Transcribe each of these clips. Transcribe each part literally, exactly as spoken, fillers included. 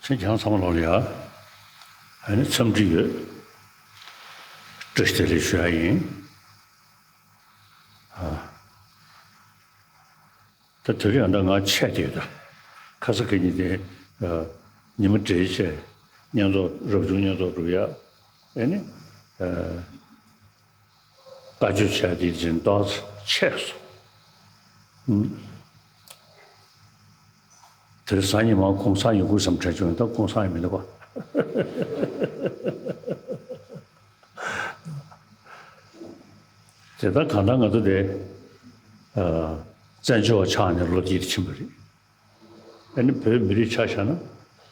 ཁྱེད་རང་ཚང་མ་ལོག་ལ་ཡ། ཨ་ནི་འཚམས་འདྲི་ཡོད། བཀྲ་ཤིས་བདེ་ལེགས་ཞུ་ཡ་ཡིན། ཨ། ད་དེ་རིང་ཨ་ད་ང་ཆད་དེ་ཡོད་ད། ཁ་ས་གི་ཉིན་དེ། ཨ། ཉི་མ་བགྲེས་བྱས། བསྙེན་རྫོགས་རབ་བྱུང་བསྙེན་རྫོགས་སྒྲུབ་ཡ། ཨ་ནི། ཨ། བཀའ་ཆོས་བྱས་དེ་སྦྱིན་བདག་ཆད་སོང་། ཨུམ། དེ་རིང་གཟའ་ཉི་མ་གུང་སེང་ཡོང་དགོས་བསམ་དྲན་བྱུང་། ད་གུང་སེང་ཡང་མི་འདུག་ག། དེ་ལྟར་གང་ལྟར་ང་ཚོ་དེ། ཨ། བཙན་བྱོལ་བ་ཆགས་ནས་ལོ་འདི་ཕྱིན་པ་རེད། ཨ་ནི་བོད་མི་རིགས་ཆ་བཞག་ན་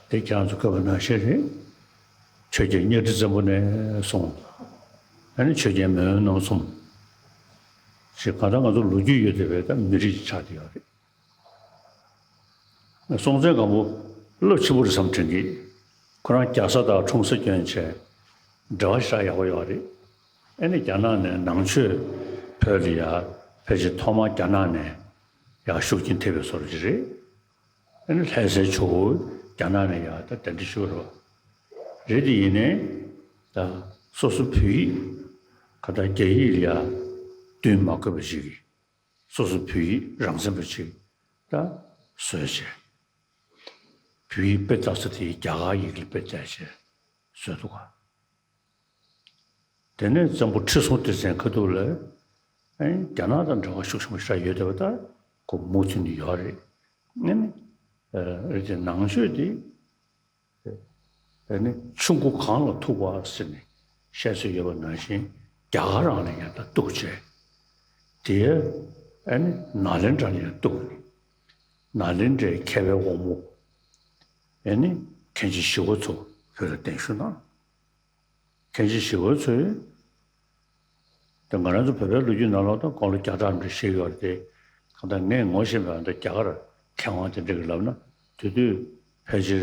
དེ་ཁྱེད་རང་ཚོ་བཀའ་པོད་ནང་བཞིན་རེད། ཆོས་རྒྱལ་གཉའ་ཁྲི་བཙན་པོ་ནས་བཟུང་། ཨ་ནི་ཆོས་རྒྱལ་མེས་དབོན་རྣམ་གསུམ་ཞེས་གང་ལྟར་ང་ཚོ་ལོ་རྒྱུས་ཡོད་བསྡད་པའི་ད་མི་རིགས་ཆགས་བསྡད་ཡོད་རེད། སྲོང་བཙན་སྒམ་པོ་རླབས་ཆེན་པོ་རེད་བསམ་དྲན་གི། ཁོ་རང་རྒྱ་བཟའ་དང་འཁྲུངས་ས་སྐྱོན་བྱས་འབྲེལ་བ་ཞེ་དྲག་ཡག་པོ་ཡོད་རེད། ཨ་ནི་རྒྱ་ནག་ནས་ནང་ཆོས་བོད་ལ་ཡར་ཕལ་ཆེར་ཐོག་མར་རྒྱ་ནག་ནས་ཡར་ཤུགས་རྐྱེན་ཐེབས་པའི་བཟོ་འདྲ་ཅིག་རེད། ཨ་ནི་ལྷ་སའི་ཇོ་བོ་རྒྱ་ནག་ནས་ཡར་ད་གདན་འདྲེན་ཞུས་རེད་བ། རེད་དེ་ཡིན་ནའི་ད་སོ་སོ་བོད་ཡིག་ག་ད་རྒྱ་ཡིག་ལ་ཡར་བསྟུན་མ་དགོས་པ་ཞིག་གིས། སོ་སོ་བོད་ཡིག་རང་བཙན་པ་ཅིག་ད་བཟོས་བྱས། བོད་ཡིག་དཔེ་ལྟ་ས་དེ་རྒྱ་གར་ཡིག་ལ་དཔེ་བལྟས་བྱས་བཟོས་འདུག་ག། དེ་ནས་བཙན་པོ་ཁྲི་སྲོང་ལྡེ་བཙན་ཁ་ཐུག་ལ། ཨེ། རྒྱ་ནག་དང་འབྲེལ་བ་ཤུགས་ཆེན་པོ་ཞིག་ཡོད་བསྡད་པ་ད་ཁོ་མུ་མཐུད་ནས་ཡོད་རེད། ཨ་ནི། ཨ། རེད་དེ་ནང་ཆོས་དེ། ཨ་ནི་ཆུ་མགོ་གངས་ལ་ཐུག་པ་ཟེར་ནས་བཤད་སྲོལ་ཡོད་པ་ནང་བཞིན་རྒྱ་གར་རང་ལ་ཡང་ད་གཏུགས་བྱས། དེ་ཨ་ནི་ནཱ་ལེནྡྲ་ལ་ཡང་གཏུགས་ནས། ནཱ་ལེནྡྲའི་མཁས་པའི་དབང་པོ་ཨ་ནི་མཁན་ཆེན་ཞི་བ་འཚོ་བོད་ལ་གདན་ཞུ་གནང་། མཁན་ཆེན་ཞི་བ་འཚོས། ད་ང་རང་ཚོ་བོད་པའི་ལོ་རྒྱུས་ནང་ལོགས་ད་དགུང་ལོ་བརྒྱ་ཕྲག་འདྲ་བཤད་ཡོད་རེད་དེ། གང་ལྟར་ངས་ངོ་ཤེས་པའི་ད་རྒྱ་གར་མཁས་དབང་དེ་འདྲ་གིས་ལབ་ན། དེ་དུས་ཕལ་ཆེར་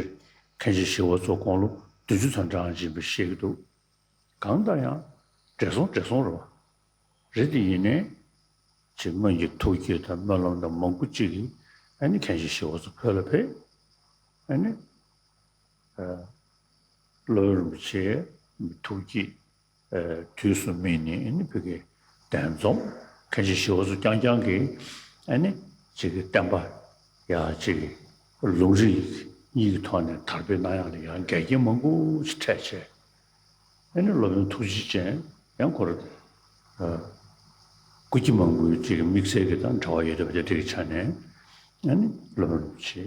མཁན་ཆེན་ཞི་བ་འཚོ་དགུང་ལོ་བདུན་ཅུ་ཙམ་གྲངས་ཅིག་ཡིན་པ་བཤད་ཀྱི་འདུག། གང་ལྟར་ཡང་བགྲེས་སོང་བགྲེས་སོང་རེད་བ། རེད་དེ་ཡིན་ནའི། ཅིག་སྔོན་གྱི་ཐུགས་བསྐྱེད་དང་སྨོན་ལམ་དང་མང་པོ་ཅིག་གིས་ཨ་ནི་མཁན་ཆེན་ཞི་བ་འཚོ་བོད་ལ་ཕེབས། ཨ་ནི། ཨ། སློབ་དཔོན་རིན་པོ་ཆེའི་ཐུགས་བསྐྱེད། ཨ། དུས་སུ་སྨིན་ནས་ཨ་ནི་བོད་ཀྱི་གདན་འཛོམས། མཁན་ཆེན་ཞི་བ་འཚོ་རྐྱང་རྐྱང་གིས་ཨ་ནི་ཅིག་གི་བསྟན་པ་ཡང་ཅིག་གི་ལུང་རིགས་གཉིས་ཀྱི་ཐོག་ནས་དར་སྤེལ་གནང་ཡག་ལ་ཡང་འགལ་རྐྱེན་མང་པོ་ཞིག་འཕྲད་བྱས། ཨ་ནི་སློབ་དཔོན་ཐུགས་རྗེ་ཅན་ཡང་ཁོ་རང་། ཨ། སྐུ་སྐྱེ་མང་པོའི་ཅིག་དམིགས་བསལ་གྱི་དང་འབྲེལ་བ་ཡོད་བསྡད་པ་དེ་འདྲ་གི་ཆ་ནས། ཨ་ནི་སློབ་དཔོན་རིན་པོ་ཆེ་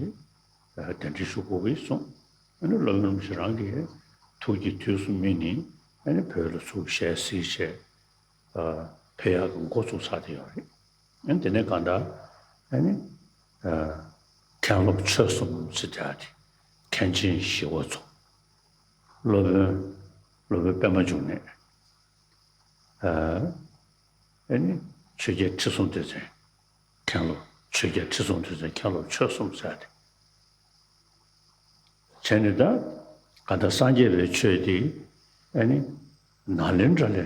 གདན་འདྲེན་ཞུ་དགོས་ཀྱི་གསུངས། ཨ་ནི་སློབ་དཔོན་རིན་པོ་ཆེ་རང་གི་ཐུགས་ཀྱི་དུས་སུ་སྨིན་ནས་ཨ་ནི་བོད་ལ་ཚུར་ཞལ་གཟིགས་བྱས། ཨ། ཕེབས་ཡག་གི་འགོ་བཙུགས་ཚར་བསྡད་ཡོད་རེད། ཨ་ནི་དེ་ནས་གང་ལྟར་ཨ་ནི། ཨ། མཁན་སློབ་ཆོས་གསུམ་ཟེར་བསྡད་ཡག་དེ། མཁན་ཆེན་ཞི་བ་འཚོ། སློབ་དཔོན། སློབ་དཔོན་པད་མ་འབྱུང་གནས། ཨ། ཨ་ནི་ཆོས་རྒྱལ་ཁྲི་སྲོང་ལྡེ་བཙན། མཁན་སློབ། ཆོས་རྒྱལ་ཁྲི་སྲོང་ལྡེ་བཙན་མཁན་སློབ་ཆོས་གསུམ་ཟེར་ཏེ། བྱས་ནས་ད་ག་ད་སངས་རྒྱས་པའི་ཆོས་དེ་ཨ་ནི་ནཱ་ལེནྡྲ་ལས།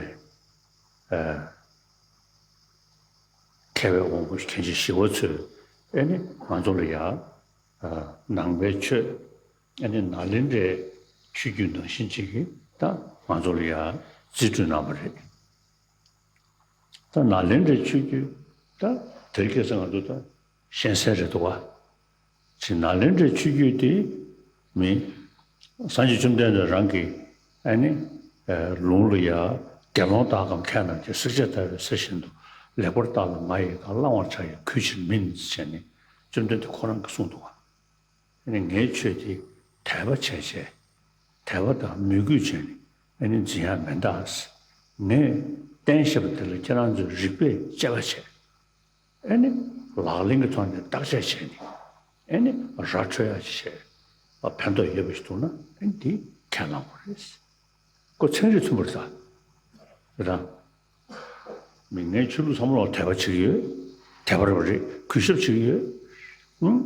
ཨ། མཁས་པའི་དབང་པོ་མཁན་ཆེན་ཞི་བ་འཚོས་ཨ་ནི་ང་ཚོ་ལ་ཡ། ཨ། ནང་པའི་ཆོས། ཨ་ནི་ནཱ་ལེནྡྲའི་ཆོས་བརྒྱུད་ནང་བཞིན་ཅིག་གིས་ད་ང་ཚོ་ལ་ཡ་རྩིས་སྤྲོད་གནང་བ་རེད། ད་ནཱ་ལེནྡྲའི་ཆོས་བརྒྱུད་ད་དེ་རིང་ཁ་སང་ང་ཚོ་ད་ཤེས་གསལ་རེད་འདུག་བ། ཅིག་ནཱ་ལེནྡྲའི་ཆོས་བརྒྱུད་དེ་མི། སངས་རྒྱས་བཅོམ་ལྡན་འདས་རང་གིས་ཨ་ནི། ཨ། ལུང་ལ་ཡ། དགེ་སློང་དག་གམ་མཁས་རྣམས་ཀྱིས། བསྲེགས་བཅད་ལྟ་བུའི་ཚེ་བཞིན་དུ། ལེགས་པར་བརྟགས་ལ་ང་ཡི་བཀའ། བླང་བར་བྱ་ཡི་གུས་ཕྱིར་མིན། ཟེར་ནས་བཅོམ་ལྡན་འདས་ཁོ་རང་གིས་གསུངས་འདུག་བ། ཨ་ནི་ངའི་ཆོས་དེ་དད་པ་བྱས་བྱས། དད་པ་དང་མོས་གུས་བྱས་ནས་ཨ་ནི་འཛིན་ཡག་མི་འདུག། ངས་བསྟན་བཞག་པ་དེ་ལ་ཁྱེད་རང་ཚོས་རིགས་པས་དཔྱད་པ་བྱས། ཨ་ནི་ལག་ལེན་གྱི་ཐོག་ནས་བརྟག་དཔྱད་བྱས་ནས་ཨ་ནི་ར་འཕྲོད་ཡག་ཅིག་བྱས། ཕན་ཐོགས་ཡོད་པ་ཞིག་འདུག་ན་ཨ་ནི་དེ་ཁས་བླངས་དགོས་རེད། ཁོ་ཚན་རིག་མཐུན་པ་རེད་ད། རེད་ད། མི་ངའི་ཆོས་ལུགས་ཚང་མ་ལ་དད་པ་བྱེད་ཀྱི་ཡོད། དད་པ་རེད་པ་རེད། གུས་ཞབས་བྱེད་ཀྱི་ཡོད། ཨང་།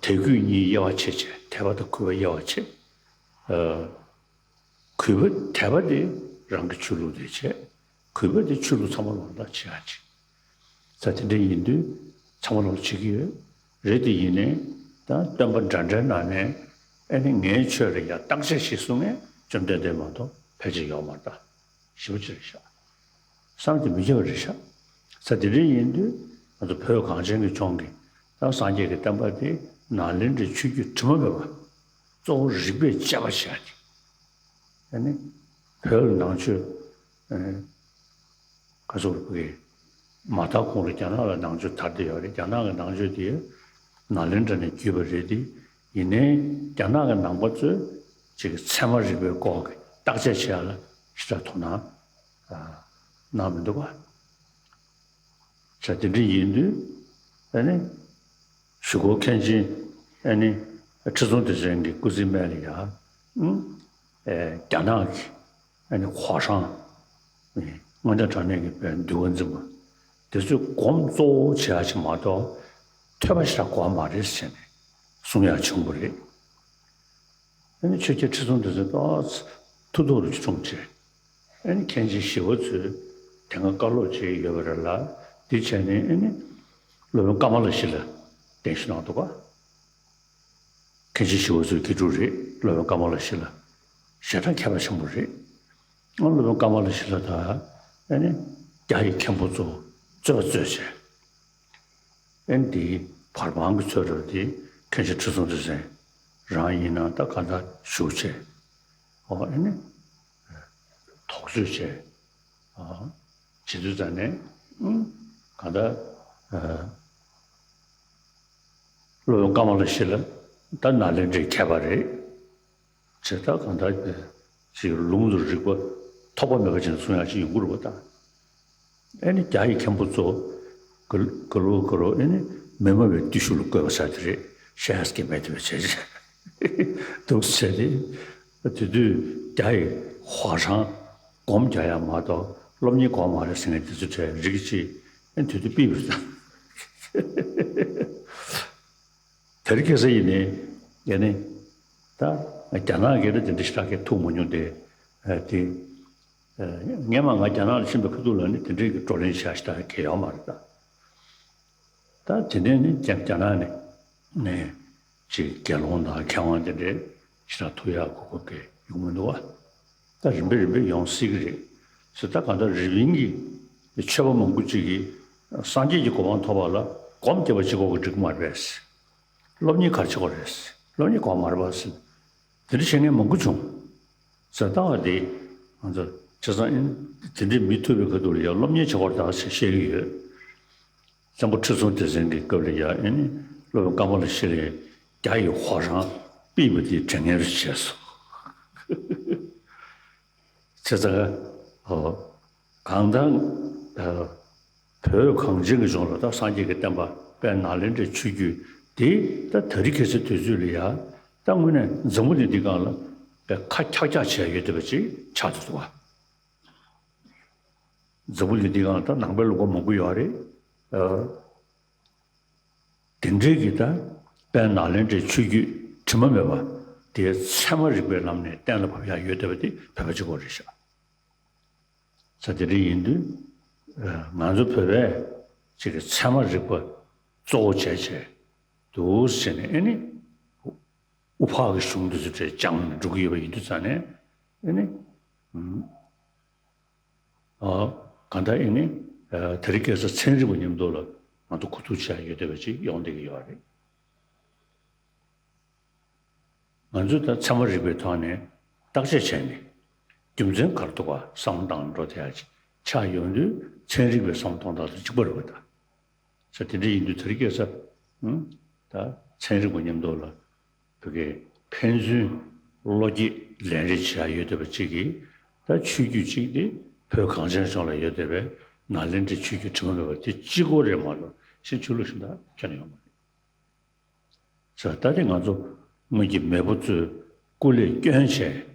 དད་གུས་གཉིས་དབྱེ་བ་ཕྱེ་བྱས། དད་པ་དང་གུས་པ་དབྱེ་བ་ཕྱེ། ཨ། གུས་པ་དད་པ་དེ་རང་གི་ཆོས་ལུགས་དེ་བྱས། གུས་པ་དེ་ཆོས་ལུགས་ཚང་མ་ལ་ད་བྱེད་ཡག་ཅིག། ད་དེ་འདྲ་ཡིན་དུས་ཚང་མ་ལ་བྱེད་ཀྱི་ཡོད། རེད་དེ་ཡིན་ནའི་ད་སྟོན་པ་འདྲ་འདྲའི་ནང་ནས་ ཨེ་ནི་ངའི་ཆོས་ལ་ཡང་བརྟག་དཔྱད་བྱེད་གསུང་ངས་བཅོམ་ལྡན་འདས་མ་གཏོགས་ཕལ་ཆེར་ཡོད་མ་རེད་ད། ཞེ་པོ་ཅིག་རེད་ཤག་བསམ་གྱིས་མི་ཁྱབ་པ་རེད་ཤག་ས་དེ་འདྲ་ཡིན་དུས་ང་ཚོ་བོད་གངས་ཅན་གྱི་ལྗོངས་ཀྱི་ད་སངས་རྒྱས་ཀྱི་བསྟན་པ་དེ་ནཱ་ལེནྡྲའི་ཆོས་བརྒྱུད་དྲི་མ་མེད་པ་གཙོ་བོ་རིགས་པས་དཔྱད་པ་བྱས་ཏེ། ཨ་ནི་བོད་ལ་ནང་ཆོས་ཨ་ནི་ག་ཚོད་རེད་ཕ་གི་མ་དར་གོང་ལ་རྒྱ་ནག་ལ་ནང་ཆོས་དར་བསྡད་ཡོད་རེད། རྒྱ་ནག་གི་ནང་ཆོས་དེ་ནཱ་ལེནྡྲ་ནས་བརྒྱུད་པ་རེད་དེ། ཡིན་ནའི་རྒྱ་ནག་གི་ནང་པ་ཚོས་ཅིག་གི་ཚད་མ་རིག་པའི་སྐོར་གྱི་བརྟག་དཔྱད་བྱེད་ཡ་ལ་ཞེ་དྲག་དོ་སྣང་ཨ་གནང་མི་འདུག་ག་ས་དེ་འདྲ་ཡིན་དུས་ཨ་ནི་གཞུག་གུ་མཁན་ཆེན་ཨ་ནི་ཁྲི་སྲོང་ལྡེ་བཙན་གྱི་སྐུ་ཚེའི་སྨད་ལ་ཡ་ཨ་རྒྱ་ནག་གི་ཨ་ནི་ཧྭ་ཤང་དངོས་གནས་དྲང་གནས་ཀྱི་བོད་འདུལ་བ་འཛིན་པ་དེ་ཚོས་སྒོམ་གཙོ་བོ་བྱེད་ཡ་ཅིག་མ་གཏོགས་ཐོས་པ་ཞེ་དྲག་དགོས་མ་རེད་ཟེར་ནས་གསུང་ཡ་བྱུང་བ་རེད། ཨ་ནི་ཆོས་རྒྱལ་ཁྲི་སྲོང་ལྡེ་བཙན་ཏོག་ཙམ་ཐུགས་སྡུག་རུ་གྲོངས་བྱས། ཨ་ནི་མཁན་ཆེན་ཞི་བ་འཚོས་དེ་སྔ་བཀའ་སློབ་བྱས་ཡོད་པ་རེད་ལ། དེ་བྱས་ནས་ཨ་ནི་སློབ་དཔོན་ཀ་མ་ལ་ཤཱི་ལ་གདན་ཞུ་གནང་འདུག་ག་མཁན་ཆེན་ཞི་བ་འཚོའི་དགེ་ཕྲུག་རེད། སློབ་དཔོན་ཀ་མ་ལ་ཤཱི་ལ་ཞེ་དྲག་མཁས་པ་ཆེན་པོ་རེད། ཨ་སློབ་དཔོན་ཀ་མ་ལ་ཤཱི་ལ་དང་ཨ་ནི་རྒྱ་ཡི་མཁན་པོ་ཚོ་རྩོད་པ་རྩོད་བྱས། ཨེ་འདིའི་བར་དཔང་གི་ཚོད་རོལ་དེ་མཁན་ཆེན་ཁྲི་སྲོང་ལྡེ་བཙན་རང་ཡིན་ན་ད་ག་འདྲ་ཞུ་བྱས། ཨོ་ཨེ་ནི་དོགས་གཅོད་བྱས། ཨ་བྱེད་དུས་ཙང་ནས་ཨུམ་ག་འདྲ་ཨ་སློབ་དཔོན་ཀ་མ་ལ་ཤཱི་ལ་ད་ནཱ་ལེནྡྲའི་མཁས་པ་རེད། བྱས་ད་གང་ལྟར་ཅིག་ལུང་དང་རིགས་པ་ཐོགས་པ་མེད་པ་ཅིག་གསུང་ཡག་ཅིག་ཡོང་གི་རེད་པ་ད། ཨེ་ནི་རྒྱ་ཡི་མཁན་པོ་ཚོ་ག་ག་ལོ་ག་ལོ་ཨེ་ནི་མི་སྨྲ་བའི་བརྟུལ་ཞུགས་ལ་བཀོད་པ་ཟེར་དེ་རེད། ཤེས་ཀྱི་མེད་དེ་བས་བྱས་འདུག་ཟེར་ཏེ། དེ་དུས་རྒྱ་ཡི་ཧྭ་ཤང་སྒོམ་རྒྱག་ཡག་མ་གཏོགས་སློབ་གཉེར་དགོས་མ་རེད་ཟེར་མཁན་དེ་ཚོ་གྲས་རིགས་གཅིག་ཨེ་དེ་དུས་ཕུད་པ་རེད་ད། དེ་རིང་ཁ་སང་ཡིན་ནའི་ཡ་ནི་ད་རྒྱ་ནག་གིས་ནི་དེ་འདྲ་ཞེ་དྲག་གི་ཐུག་མ་མྱོང་སྟེ། ཨ་དེ་ཨ་སྔན་མ་ང་རྒྱ་ནག་ལ་ཕྱིན་པའི་ཁ་ཐུག་ལ་ནི་དེ་འདྲའི་གི་བགྲོ་གླེང་བྱ་ཞེ་དྲག་གི་ཡོད་མ་རེད་ད། ད་དེ་ནས་ནི་རྒྱ་རྒྱ་ནག་ནས་ནས་ཅིག་དགེ་སློང་དང་མཁས་དབང་དེ་འདྲའི་ཞེ་དྲག་ཐུག་ཡག་གོ་སྐབས་དེ་ཡོང་མི་འདུག་བ། ད་རིམ་པས་རིམ་པས་ཡོང་སྲིད་ཀྱི་རེད། ཟེར་ད་གང་ལྟར་རི་པིན་གྱི་ཆོས་པ་མང་པོ་ཅིག་གིས་སངས་རྒྱས་ཀྱི་གོ་འཕང་ཐོབ་པ་ལ་སྒོམ་རྒྱབ་པ་གཅིག་པོ་གིས་འགྲིག་གི་མ་རེད་པས། སློབ་གཉེར་ག་རེ་བྱེད་དགོས་རེད། སློབ་གཉེར་དགོས་མ་རེད་པ་ཟེར། དེ་འདྲ་བཤད་མཁན་མང་པོ་བྱུང་། ཟེར་ལྟ་བ་དེ་ང་ཚོ་བྱས་ཙང་ཨེ་དེ་འདྲའི་མི་ཐུབ་པའི་ཁ་ཐུག་ལ་ཡང་སློབ་གཉེར་བྱེད་དགོས་རེད་ད་ཟེར་བཤད་ཀྱི་ཡོད། གཙང་པོ་ཁྲི་སྲོང་ལྡེ་བཙན་གྱི་སྐབས་ལ་ཡང་ཨེ་ནི་སློབ་དཔོན་ཀ་མ་ལ་ཤཱི་ལས་རྒྱ་ཡི་ཧྭ་ཤང་ཕུད་པ་དེ་དྲན་མཁན་རེ་བྱས་སོང་། བྱས་ཙང་ཨོ་གང་ལྟར་ཨ་བོད་གངས་ཅན་གྱི་ལྗོངས་ལ་ད་སངས་རྒྱས་ཀྱི་བསྟན་པ་དཔལ་ནཱ་ལེནྡྲའི་ཆོས་བརྒྱུད་དེ་ད་དེ་རིང་ཁ་སང་དུས་ཚོད་ལ་ཡ་ད་དངོས་གནས་འཛམ་བུ་གླིང་འདིའི་སྒང་ལ་དཔེ་ཁ་འཁྱག་འཁྱག་བྱས་ཡོད་བསྡད་པ་ཅིག་ཆགས་འདུག་བ། འཛམ་བུ་གླིང་འདིའི་སྒང་ལ་ད་ནང་པའི་ལུང་པ་མང་པོ་ཡོད་རེད། ཨ་དེ་འདྲའི་གི་ད་དཔལ་ནཱ་ལེནྡྲའི་ཆོས་བརྒྱུད་དྲི་མ་མེད་པ་དེ་ཚད་མ་རིག་པའི་ལམ་ནས་གཏན་ལ་ཕབ་ཡག་ཡོད་བསྡད་པ་དེ་བོད་པ་གཅིག་པོ་རེད་ཤག་ས་དེ་འདྲ་ཡིན་དུས་ང་ཚོ་བོད་པས་ཅིག་གི་ཚད་མ་རིག་པ་གཙོ་བོ་བྱས་བྱས་འདུག་ཟེར་ནས་ཨེ་ནི་དབུ་འཕགས་ཀྱི་གཞུང་འདི་ཚོ་གྲས་སྦྱངས་ནས་འགྲོ་གི་ཡོད་པ་ཡིན་དུས་ཙང་ནས་ཨེ་ནི་ཨ་གང་ལྟར་ཨེ་ནི་ཨ་དེ་རིང་ཁ་སང་ཚན་རིག་པ་མཉམ་དུ་ལ་ང་ཚོ་གོ་བསྡུར་བྱས་ཡོད་བསྡད་པ་ཅིག་ཡོང་བསྡད་ཀྱི་ཡོད་རེད། ང་ཚོས་ད་ཚད་མ་རིག་པའི་ཐོག་ནས་བརྟག་དཔྱད་བྱས་ནས་རྒྱུ་མཚན་ག་རེ་འདུག་ག་བསམ་བློ་བཏང་འགྲོ་བསྡད་ཡ་ཅིག་ཆགས་ཡོང་དུས་ཚན་རིག་པའི་བསམ་བློ་གཏོང་སྟངས་དང་གཅིག་པ་རེད་པ་ད། ས་དེ་འདྲ་ཡིན་དུས་དེ་རིང་ཁ་སང་ཨང་ད་ཚན་རིག་པ་མཉམ་དུ་ལ་བོད་སྐད་ཕན་ཚུན་བློ་སྐྱེད་ལེན་རེས་བྱེད་ཡ་ཡོད་བསྡད་པ་གཅིག་གིས་ད་ཆོས་བརྒྱུད་གཅིག་དེ་བོད་གངས་ཅན་ལྗོངས་ལ་ཡོད་བསྡད་པའི་ནཱ་ལེནྡྲའི་ཆོས་བརྒྱུད་དྲི་མ་མེད་པ་དེ་གཅིག་པོ་རེད་མ་གཏོགས་གཞན་ཆོས་ལུགས་གཞན་དག་ཁྱོན་ནས་ཡོད་མ་རེད། ཟེར་ད་དེ་ང་ཚོ་སྔོན་གྱི་མེས་པོ་ཚོས་སྐུ་ལས་བསྐྱོན་བྱས་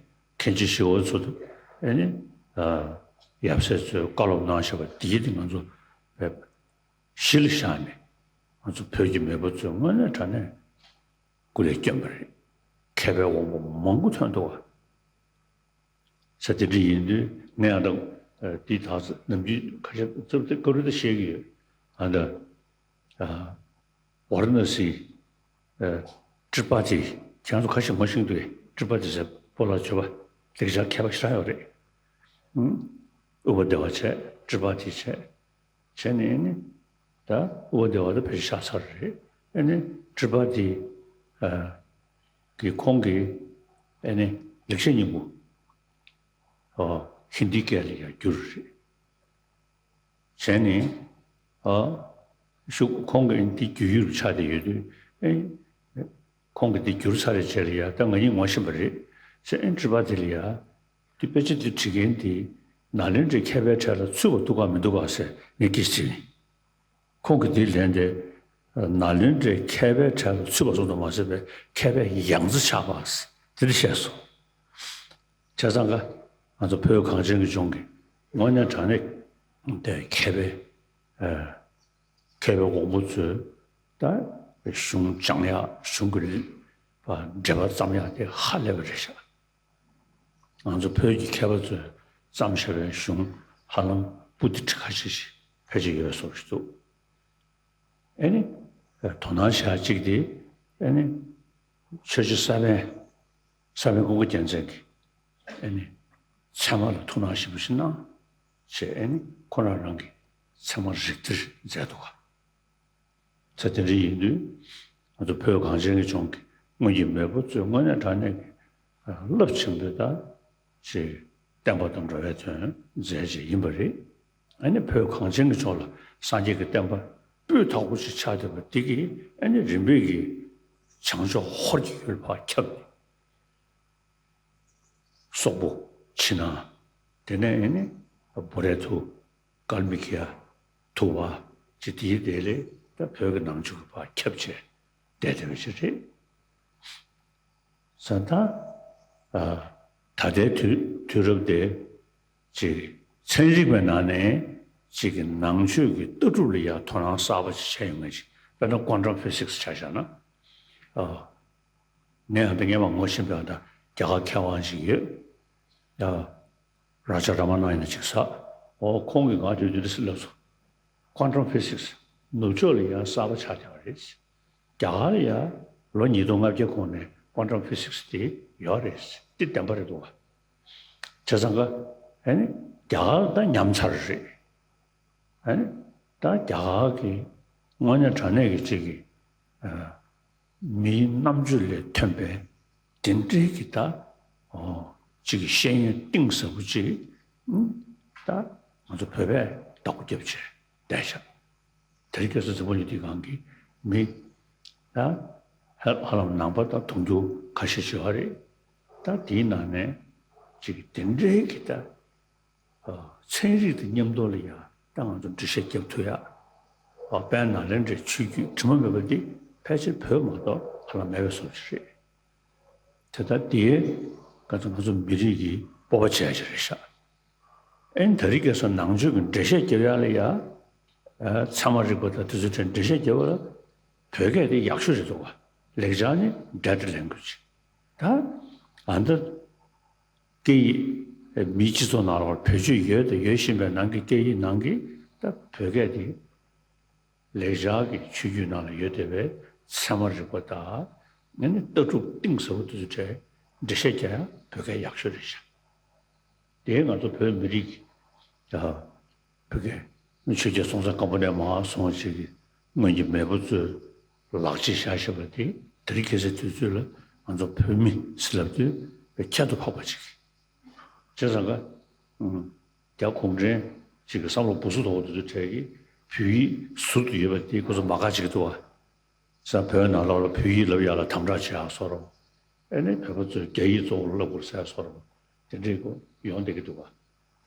མཁན་ཆེན་ཞི་བ་འཚོ་ཨེ་ནི་ཡབ་སྲས་ཚོས་བཀའ་སློབ་གནང་བཞག་པ་དེ་དེ་ང་ཚོ་གཞི་ལ་བཞག་ནས་ང་ཚོ་བོད་ཀྱི་མེས་པོ་ཚོས་དངོས་གནས་དྲང་གནས་སྐུ་ལས་བསྐྱོན་པ་རེད། མཁས་པའི་དབང་པོ་མང་པོ་ཐོན་འདུག་བ། ས་དེ་འདྲ་ཡིན་དུས་ངས་ཨ་ད་དེའི་དག་ས་ནམ་རྒྱུན་ཁ་ཤས་ཙབ་ཙེ་ཀ་རུ་ད་བཤད་ཀྱི་ཡོད། ཨ་ད་ཝཱ་ར་ཎ་སི་ཏྲི་པ་ཏི་ ཁྱེད་རང་ཚོ་ཁ་ཤས་ངོ་ཤེས་འདུག་གས། ཏྲི་པ་ཏི་ཟེར་སྤོ་ལགས་བརྗོད་པ་ལེགས་སྦྱར་མཁས་པ་ཞེ་དྲག་ཡོད་རེད། ཨུ་པ་དེ་བ་བྱས། ཏྲི་པ་ཏི་བྱས། བྱས་ནས་ནི་ད་ཨུ་པ་དེ་བ་ད་ཕལ་ཆེར་ཤར་ཚར་རེད། ཨེ་ནི་ཏྲི་པ་ཏི་ཨ་གི་ཁོང་གི་ཨེ་ནི་ལེགས་བཤད་སྙིང་པོ། ཨོ། ཧིན་དིའི་སྐད་ལ་ཡང་བསྒྱུར་རེད། བྱས་ནས་ཨ་ཤུག་ཁོང་གིས་འདི་བསྒྱུར་ཡུལ་ཆགས་བསྡད་ཡོད་དུས། ཨེ། ཁོང་གིས་འདི་བསྒྱུར་ཚར་རེད་བྱས་ལ་ཡ། ད་ང་གཉིས་ངོ་ཤེས་པ་རེད་ཟེར། ཨེ་ནི་ཏྲི་པ་ཏི་ལ་ཡ། འདི་དཔེ་ཆ་འདི་བྲིས་མཁན་འདི་ནཱ་ལེནྡྲའི་མཁས་པའི་གྲས་ལ་ཚུད་པ་འདུག་ག་མི་འདུག་ག་ཟེར་ངས་སྐད་ཆ་དྲིས་ནས། ཁོང་གིས་འདི་ལན་དེ། ནཱ་ལེནྡྲའི་མཁས་པའི་གྲས་ལ་ཚུད་པ་ཙམ་དུ་མ་ཟད་པའི་མཁས་པའི་ཡང་རྩེ་ཆགས་པ་ཟེར་དེ་འདྲ་བཤད་སོང་། བྱས་ཙང་ཀ་ང་ཚོ་བོད་གངས་ཅན་གྱི་ལྗོངས་ཀྱི་དངོས་གནས་དྲང་གནས་དེ་མཁས་པའི་ཨ་མཁས་པའི་དབང་པོ་ཚོས་ད་གཞུང་སྦྱང་ཡག་གཞུང་གི་འགྲེལ་པ་བརྩམས་ཡག་དེ་ཧ་ལས་པ་རེད་ཤག་ང་ཚོ་བོད་ཀྱི་མཁས་པ་ཚོས་བརྩམས་བཞག་པའི་གཞུང་ཧ་ལམ་པོ་ཏི་ཁྲི་ཁ་ཤས་ཤིག་ཕལ་ཆེར་ཡོད་བཟོ་ཞིག་འདུག་ཨེ་ནི། དོ་སྣང་བྱ་གཅིག་དེ། ཨེ་ནི། ཆོས་རྗེ་ས་པཎ། ས་པཎ་ཀུན་དགའ་རྒྱལ་མཚན་གྱིས། ཨེ་ནི། ཚད་མ་ལ་ཐུགས་སྣང་ཞིབ་པོ་ཞིག་གནང་། ཞེས་ཨེ་ནི་ཁོ་རང་རང་གི་ཚད་མ་རིགས་གཏེར་མཛད་འདུག་ག་ཚེ་དེ་འདྲ་ཡིན་དུས། ང་ཚོ་བོད་གངས་ཅན་གྱི་ལྗོངས་ཀྱི་སྔོན་གྱི་མེས་པོ་ཚོས་དངོས་གནས་དྲང་གནས་ཀྱི་རླབས་ཆེན་པོའི་ད་ཅིག་བསྟན་པ་དང་འགྲོ་བའི་དོན་མཛད་ཅིག་ཡིན་པ་རེད། ཨ་ནི་བོད་གངས་ཅན་གྱི་ལྗོངས་ལ་སངས་རྒྱས་ཀྱི་བསྟན་པ་སྤུས་དག་པོ་ཞིག་ཆགས་བསྡད་པ་འདི་གིས། ཨ་ནི་རིམ་པས་ཀྱིས་བྱང་ཕྱོགས་ཧོར་གྱི་ཡུལ་ཕར་ཁྱབ་ནས། སོག་པོ། ཕྱི་ནང་། དེ་ནས་ཨེ་ནི་བྷུ་རེ་ཐུ། ཀལ་མི་ཀི་ཡ། ཐུ་བ། ཅི་དེའི་དེ་ལས་ད་བོད་ཀྱི་ནང་ཆོས་ཀྱི་བར་ཁྱབ་བྱས་བསྡད་བསྡད་པ་ཞིག་རེད། ས་ད། ཨ། ད་ལྟའི་དུས་དུས་རབས་དེ་ཅིག་ཚན་རིག་པའི་ནང་ནས་ཅིག་གི་ནང་ཆོས་ཀྱི་ལྟ་གྲུབ་ལ་ཡང་དོ་སྣང་གསར་པ་ཅིག་བྱས་ཡོང་མཁན་ཅིག་དཔེར་ན་ཀོན་ཊམ་ཕི་སིག་སི་ཆ་བཞག་ན། ཨ། ངས་ཨ་ད་སྔས་མ་ངོ་ཤེས་པའི་ཨ་ད་རྒྱ་གར་མཁས་དབང་ཞིག་ཡོད། ཡ། རཱ་ཇ་ར་མ་ན་ཡིན་ན་ཅིག་ས། འོ་ཁོང་གིས་ང་དུས་དུས་སུ་ལབ་སོང་། ཀོན་ཊམ་ཕི་སིག་སི་ནུབ་ཕྱོགས་ལ་ཡ་གསར་པ་ཆགས་བསྡད་པ་རེད། རྒྱ་གར་ལ་ཡ་ལོ་ཉིས་སྟོང་ལྔ་བརྒྱ་གོང་ནས་ཀོན་ཊམ་ཕི་སིག་སི་དེ་ཡོད་རེད། དེ་བདེན་པ་རེད་འདུག་ག་བྱས་ཙང་ཀ་ཨ་ནི་རྒྱ་གར་ད་ཉམས་ཚར་རེད། ཨ་ནི་ད་རྒྱ་གར་གྱི་དངོས་གནས་དྲང་གནས་ཀྱི་ཅིག་གི་ཨ། མིའི་རྣམ་དཔྱོད་ལས་ཐོན་པའི་དེ་འདྲའི་གི་ད། ཨོ། ཅིག་གི་ཤེས་ཡོན་གཏིང་ཟབ་པོ་ཅིག་ཨུ། ད་ང་ཚོ་བོད་པས་བདག་པོ་རྒྱབ་བྱས་བསྡད་ཤག་དེ་རིང་ཁ་སང་འཛམ་བུ་གླིང་འདིའི་སྒང་གི་མི་ད་ཧ་ཧ་ལམ་ནང་པ་དང་དུང་ཕྱུར་ཁ་ཤས་ཤིག་ཡོད་རེད། ད་དེའི་ནང་ནས་ཅིག་གི་དེ་འདྲའི་གི་ད། ཚན་རིག་དང་མཉམ་དུ་ལ་ཡང་ད་ང་ཚོ་འགྲེལ་བཤད་རྒྱབ་ཐུབ་ཡ། དཔལ་ནཱ་ལེནྡྲའི་ཆོས་བརྒྱུད་དྲི་མ་མེད་པ་འདི་ཕལ་ཆེར་བོད་མ་གཏོགས་ཧ་ལམ་མེད་པའི་བཟོ་ཞིག་རེད། དེ་ལྟར་དེའི་ང་ཚོ་ང་ཚོ་མི་རིགས་ཀྱི་སྤོབས་པ་བྱས་ཡ་ཞིག་རེད་ཤག་ཨེ་ནི་དེ་རིང་ཁ་སང་ནང་ཆོས་ཀྱི་འགྲེལ་བཤད་རྒྱབ་ཡ་ལ་ཡ། ཚད་མ་རིག་པ་དང་དེ་ཚོའི་གྲས་འགྲེལ་བཤད་རྒྱབ་པ་ལ་བོད་སྐད་དེ་ཡག་ཤོས་རེད་འདུག་ག་ལེགས་སྦྱར་ནི་ཌེཌ་ལེང་གུ་ཨེཇ། ད་ཨ་འདི། སྐད་ཡིག་མིའི་སྤྱི་ཚོགས་ནང་ལ་བེད་སྤྱོད་ཡོད་དང་ཡོད་བཞིན་པའི་ནང་གི་སྐད་ཡིག་ནང་གི་ད་བོད་སྐད་དེ་ལེགས་སྦྱར་གྱི་ཆོས་བརྒྱུད་ནང་ལ་ཡོད་བསྡད་པའི་ཚད་མ་རིག་པ་དང་ཨ་ནི་ལྟ་གྲུབ་གཏིང་ཟབ་པོ་དེ་ཚོའི་གྲས་འགྲེལ་བཤད་རྒྱག་ཡ་བོད་སྐད་ཡག་ཤོས་རེད་ཤག་དེ་ང་ཚོ་བོད་མི་རིགས་ཀྱི་ད། བོད་སྐད་ཆོས་རྒྱལ་སྲོང་བཙན་སྒམ་པོ་ནས་མར་སོང་ཅིག་གི་སྔོན་གྱི་མེས་པོ་ཚོས་ལག་རྗེས་བཞག་བཞག་པ་དེ་དེ་རིང་ཁ་སང་དུས་ཚོད་ལ་ང་ཚོ་བོད་མི་ཟེར་ལབ་དུས་ཁྱད་དུ་འཕགས་པ་ཅིག་བྱས་ཙང་ཀ་ཨུམ། རྒྱ་གུང་ཁྲན་ཅིག་གི་བསམ་བློ་སྦུག་སུ་དོག་དུས་ཚོད་གྲས་ཀྱི་བོད་ཡིག་ཟུར་དུ་ཡོད་པ་དེ་ཁོ་ཚོ་མ་དགའ་བྱེད་ཀྱི་འདུག་བ། ས་བོད་ནང་ལོགས་ལ་བོད་ཡིག་ལབ་ཡག་ལ་དམ་དྲག་བྱེད་ཡག་བཟོ་འདྲ། ཨ་ནི་བོད་པ་ཚོས་རྒྱ་ཡིག་གཙོ་བོར་ལབ་དགོས་ཟེར་བཟོ་འདྲ། དེ་འདྲའི་སྐོར་ཡོང་བསྡད་ཀྱི་འདུག་ག་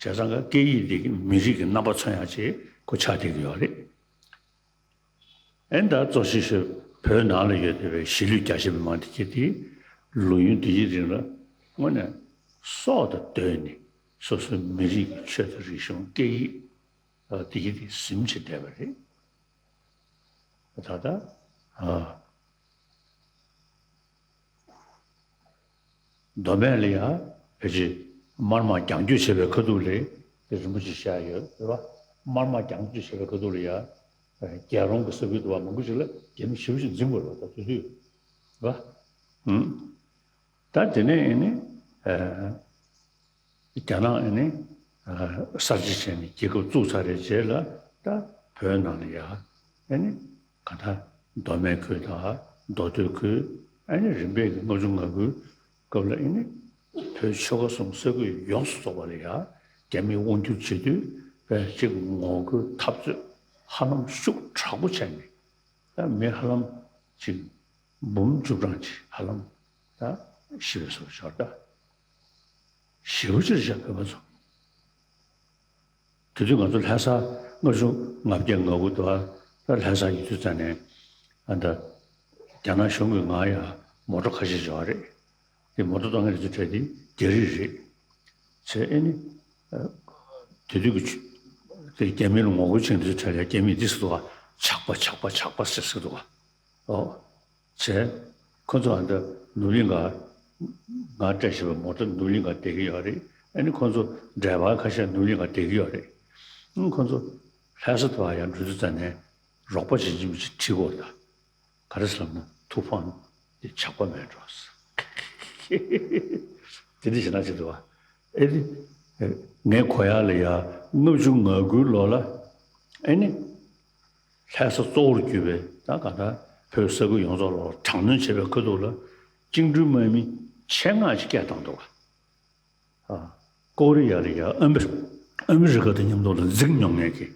བྱས་ཙང་ཀ་སྐད་ཡིག་འདི་གི་མི་རིགས་ཀྱི་རྣམ་པ་མཚོན་ཡག་ཅིག་ཁོ་ཆགས་བསྡད་ཀྱི་ཡོད་རེད། ཨེ་ད་གཙོ་ཆེ་ཤོས་བོད་ནང་ལ་ཡོད་བསྡད་པའི་གཞིས་ལུས་རྒྱ་ཆེ་མི་མང་དེ་གྱད་དེ་ལོ་ཡུན་འདི་ཡི་རིང་ལ་དངོས་གནས་སྲོག་དང་བསྡོས་ནས་སོ་སོའི་མི་རིགས་ཀྱི་ཆོས་དང་རིག་གཞུང་སྐད་ཡིག་འདི་གྱད་དེ་ཟིན་བྱས་བསྡད་པ་རེད། ད་ལྟ། ཨ། མདོ་སྨད་ལ་ཡ་ཕལ་ཆེར་དམར་དམག་རྒྱང་སྐྱོད་བྱས་པའི་ཁ་ཐུག་ལ་དེ་རིན་པོ་ཆེ་བཞག་ཡོད་རེད་བ། དམར་དམག་རྒྱང་སྐྱོད་བྱས་པའི་ཁ་ཐུག་ལ་ཡ་རྒྱལ་རོང་གི་ས་ཁུལ་དུ་བ་མང་པོ་ཞིག་ལ་རྒྱ་མི་ཞེ་པོ་ཞིག་འཛིང་དགོས་རེད་བ། ད་དུས་དུས་རེད་བ། ཨུམ། ད་དེ་ནས་ཨེ་ནི། ཨ། རྒྱ་ནག་ཨེ་ནི། ཨ། གསར་བརྗེ་བྱས་ནས་རྒྱལ་ཁབ་བཙུགས་ཚར་བའི་རྗེས་ལ། ད་བོད་ནང་ལ་ཡ་ཨེ་ནི། ག་ད་མདོ་སྨད་ཁུལ་དང་མདོ་སྟོད་ཁུལ། ཨེ་ནི་རིམ་པས་ཀྱི་ལྔ་བཅུ་ང་དགུའི་སྐབས་ལ་ཨེ་ནི། བོད་ཆོལ་ཁ་གསུམ་ས་ཁུལ་ཡོངས་སུ་རྫོགས་པ་ལ་ཡ་རྒྱ་མིས་དབང་སྒྱུར་བྱེད་དུས་བོད་ཅིག་ངོ་རྒོལ་འཐབ་རྩོད་ཧ་ལམ་ཤུགས་དྲག་པོ་བྱས་ནས། ད་མི་ཧ་ལམ་ཅིག་འབུམ་བཅུ་གྲངས་ཅིག་ཧ་ལམ་ད་ཤི་བའི་བཟོ་ཤར་ད། ཞེ་པོ་ཅིག་རེད་བཞག་བོད་པ་ཚོ། དེ་དུས་ང་ཚོ་ལྷ་ས་ལྔ་བཅུ་ང་བརྒྱད་ང་དགུ་དུ་ད་ལྷ་ས་ཡིན་དུས་ཙ་ནས། ཨ། ད་རྒྱ་ནག་གཞུང་གིས་ང་ཡ་མོ་ཊ་ཁ་ཤས་བཞག་རེད། དེ་མོ་ཊ་གཏོང་མཁན་དེ་ཚོ་གྲས་དེ་རྒྱ་རིགས་རེད། ཚེ་ཨེ་ནི། ཨ། དེ་དུས་ཀྱི་དེ་རྒྱ་མི་ལ་ངོ་རྒོལ་བྱེད་མཁན་དེ་ཚོ་གྲས་ལ་རྒྱ་མིས་འདི་ཟེར་འདུག་ག། ཇག་པ་ཇག་པ་ཇག་པ་ཟེར་ཟེར་འདུག་ག། ཨོ། བྱས། ཁོ་ཚོ་ཨ་འདྲ་ནུབ་གླིང་ག། ང་སྤྲད་བཞག་པའི་མོ་ཊ་ནུབ་གླིང་ག་བསྡད་ཀྱི་ཡོད་རེད། ཨ་ནི་ཁོ་ཚོ་ཌ་རའི་བར་ཁ་ཤས་ནུབ་གླིང་ག་བསྡད་ཀྱི་ཡོད་རེད། ཨང་། ཁོ་ཚོ་ལྷ་ས་དུ་བ་ཡར་འགྲོ་དུས་ཙ་ནས་རོགས་པ་བྱེད་ཀྱི་མི་ཅིག་ཁྲིད་དགོས་ད། ག་རེ་ཟེར་ལབ་ན། ཐུགས་ཕམ་དེ་ཇག་པ་མེད་འགྲོ། དེ་འདྲ་ཞིག་ན་ཅིག་འདུག་བ། ཨེ་དེ། ངས་གོ་ཡག་ལ་ཡ་ལྔ་བཅུ་ང་དགུའི་ལོ་ལ། ཨེ་ནི། ལྷ་ས་གཙོ་བོར་གྱུར་པའི་ད་ག་ད་བོད་ས་ཁུལ་ཡོངས་རྫོགས་ལ་དྲག་གནོན་བྱས་པའི་ཁ་ཐུག་ལ་བཅིངས་འགྲོལ་དམག་མི་ཆེད་མངགས་ཅིག་སྐད་བཏང་འདུག་ག། ཨ། ཀོ་རི་ཡ་ལ་ཡ་ཨ་མི་ཨ་མི་རི་ཀ་དང་མཉམ་དུ་ལ་འཛིང་མྱོང་མཁན་གྱི་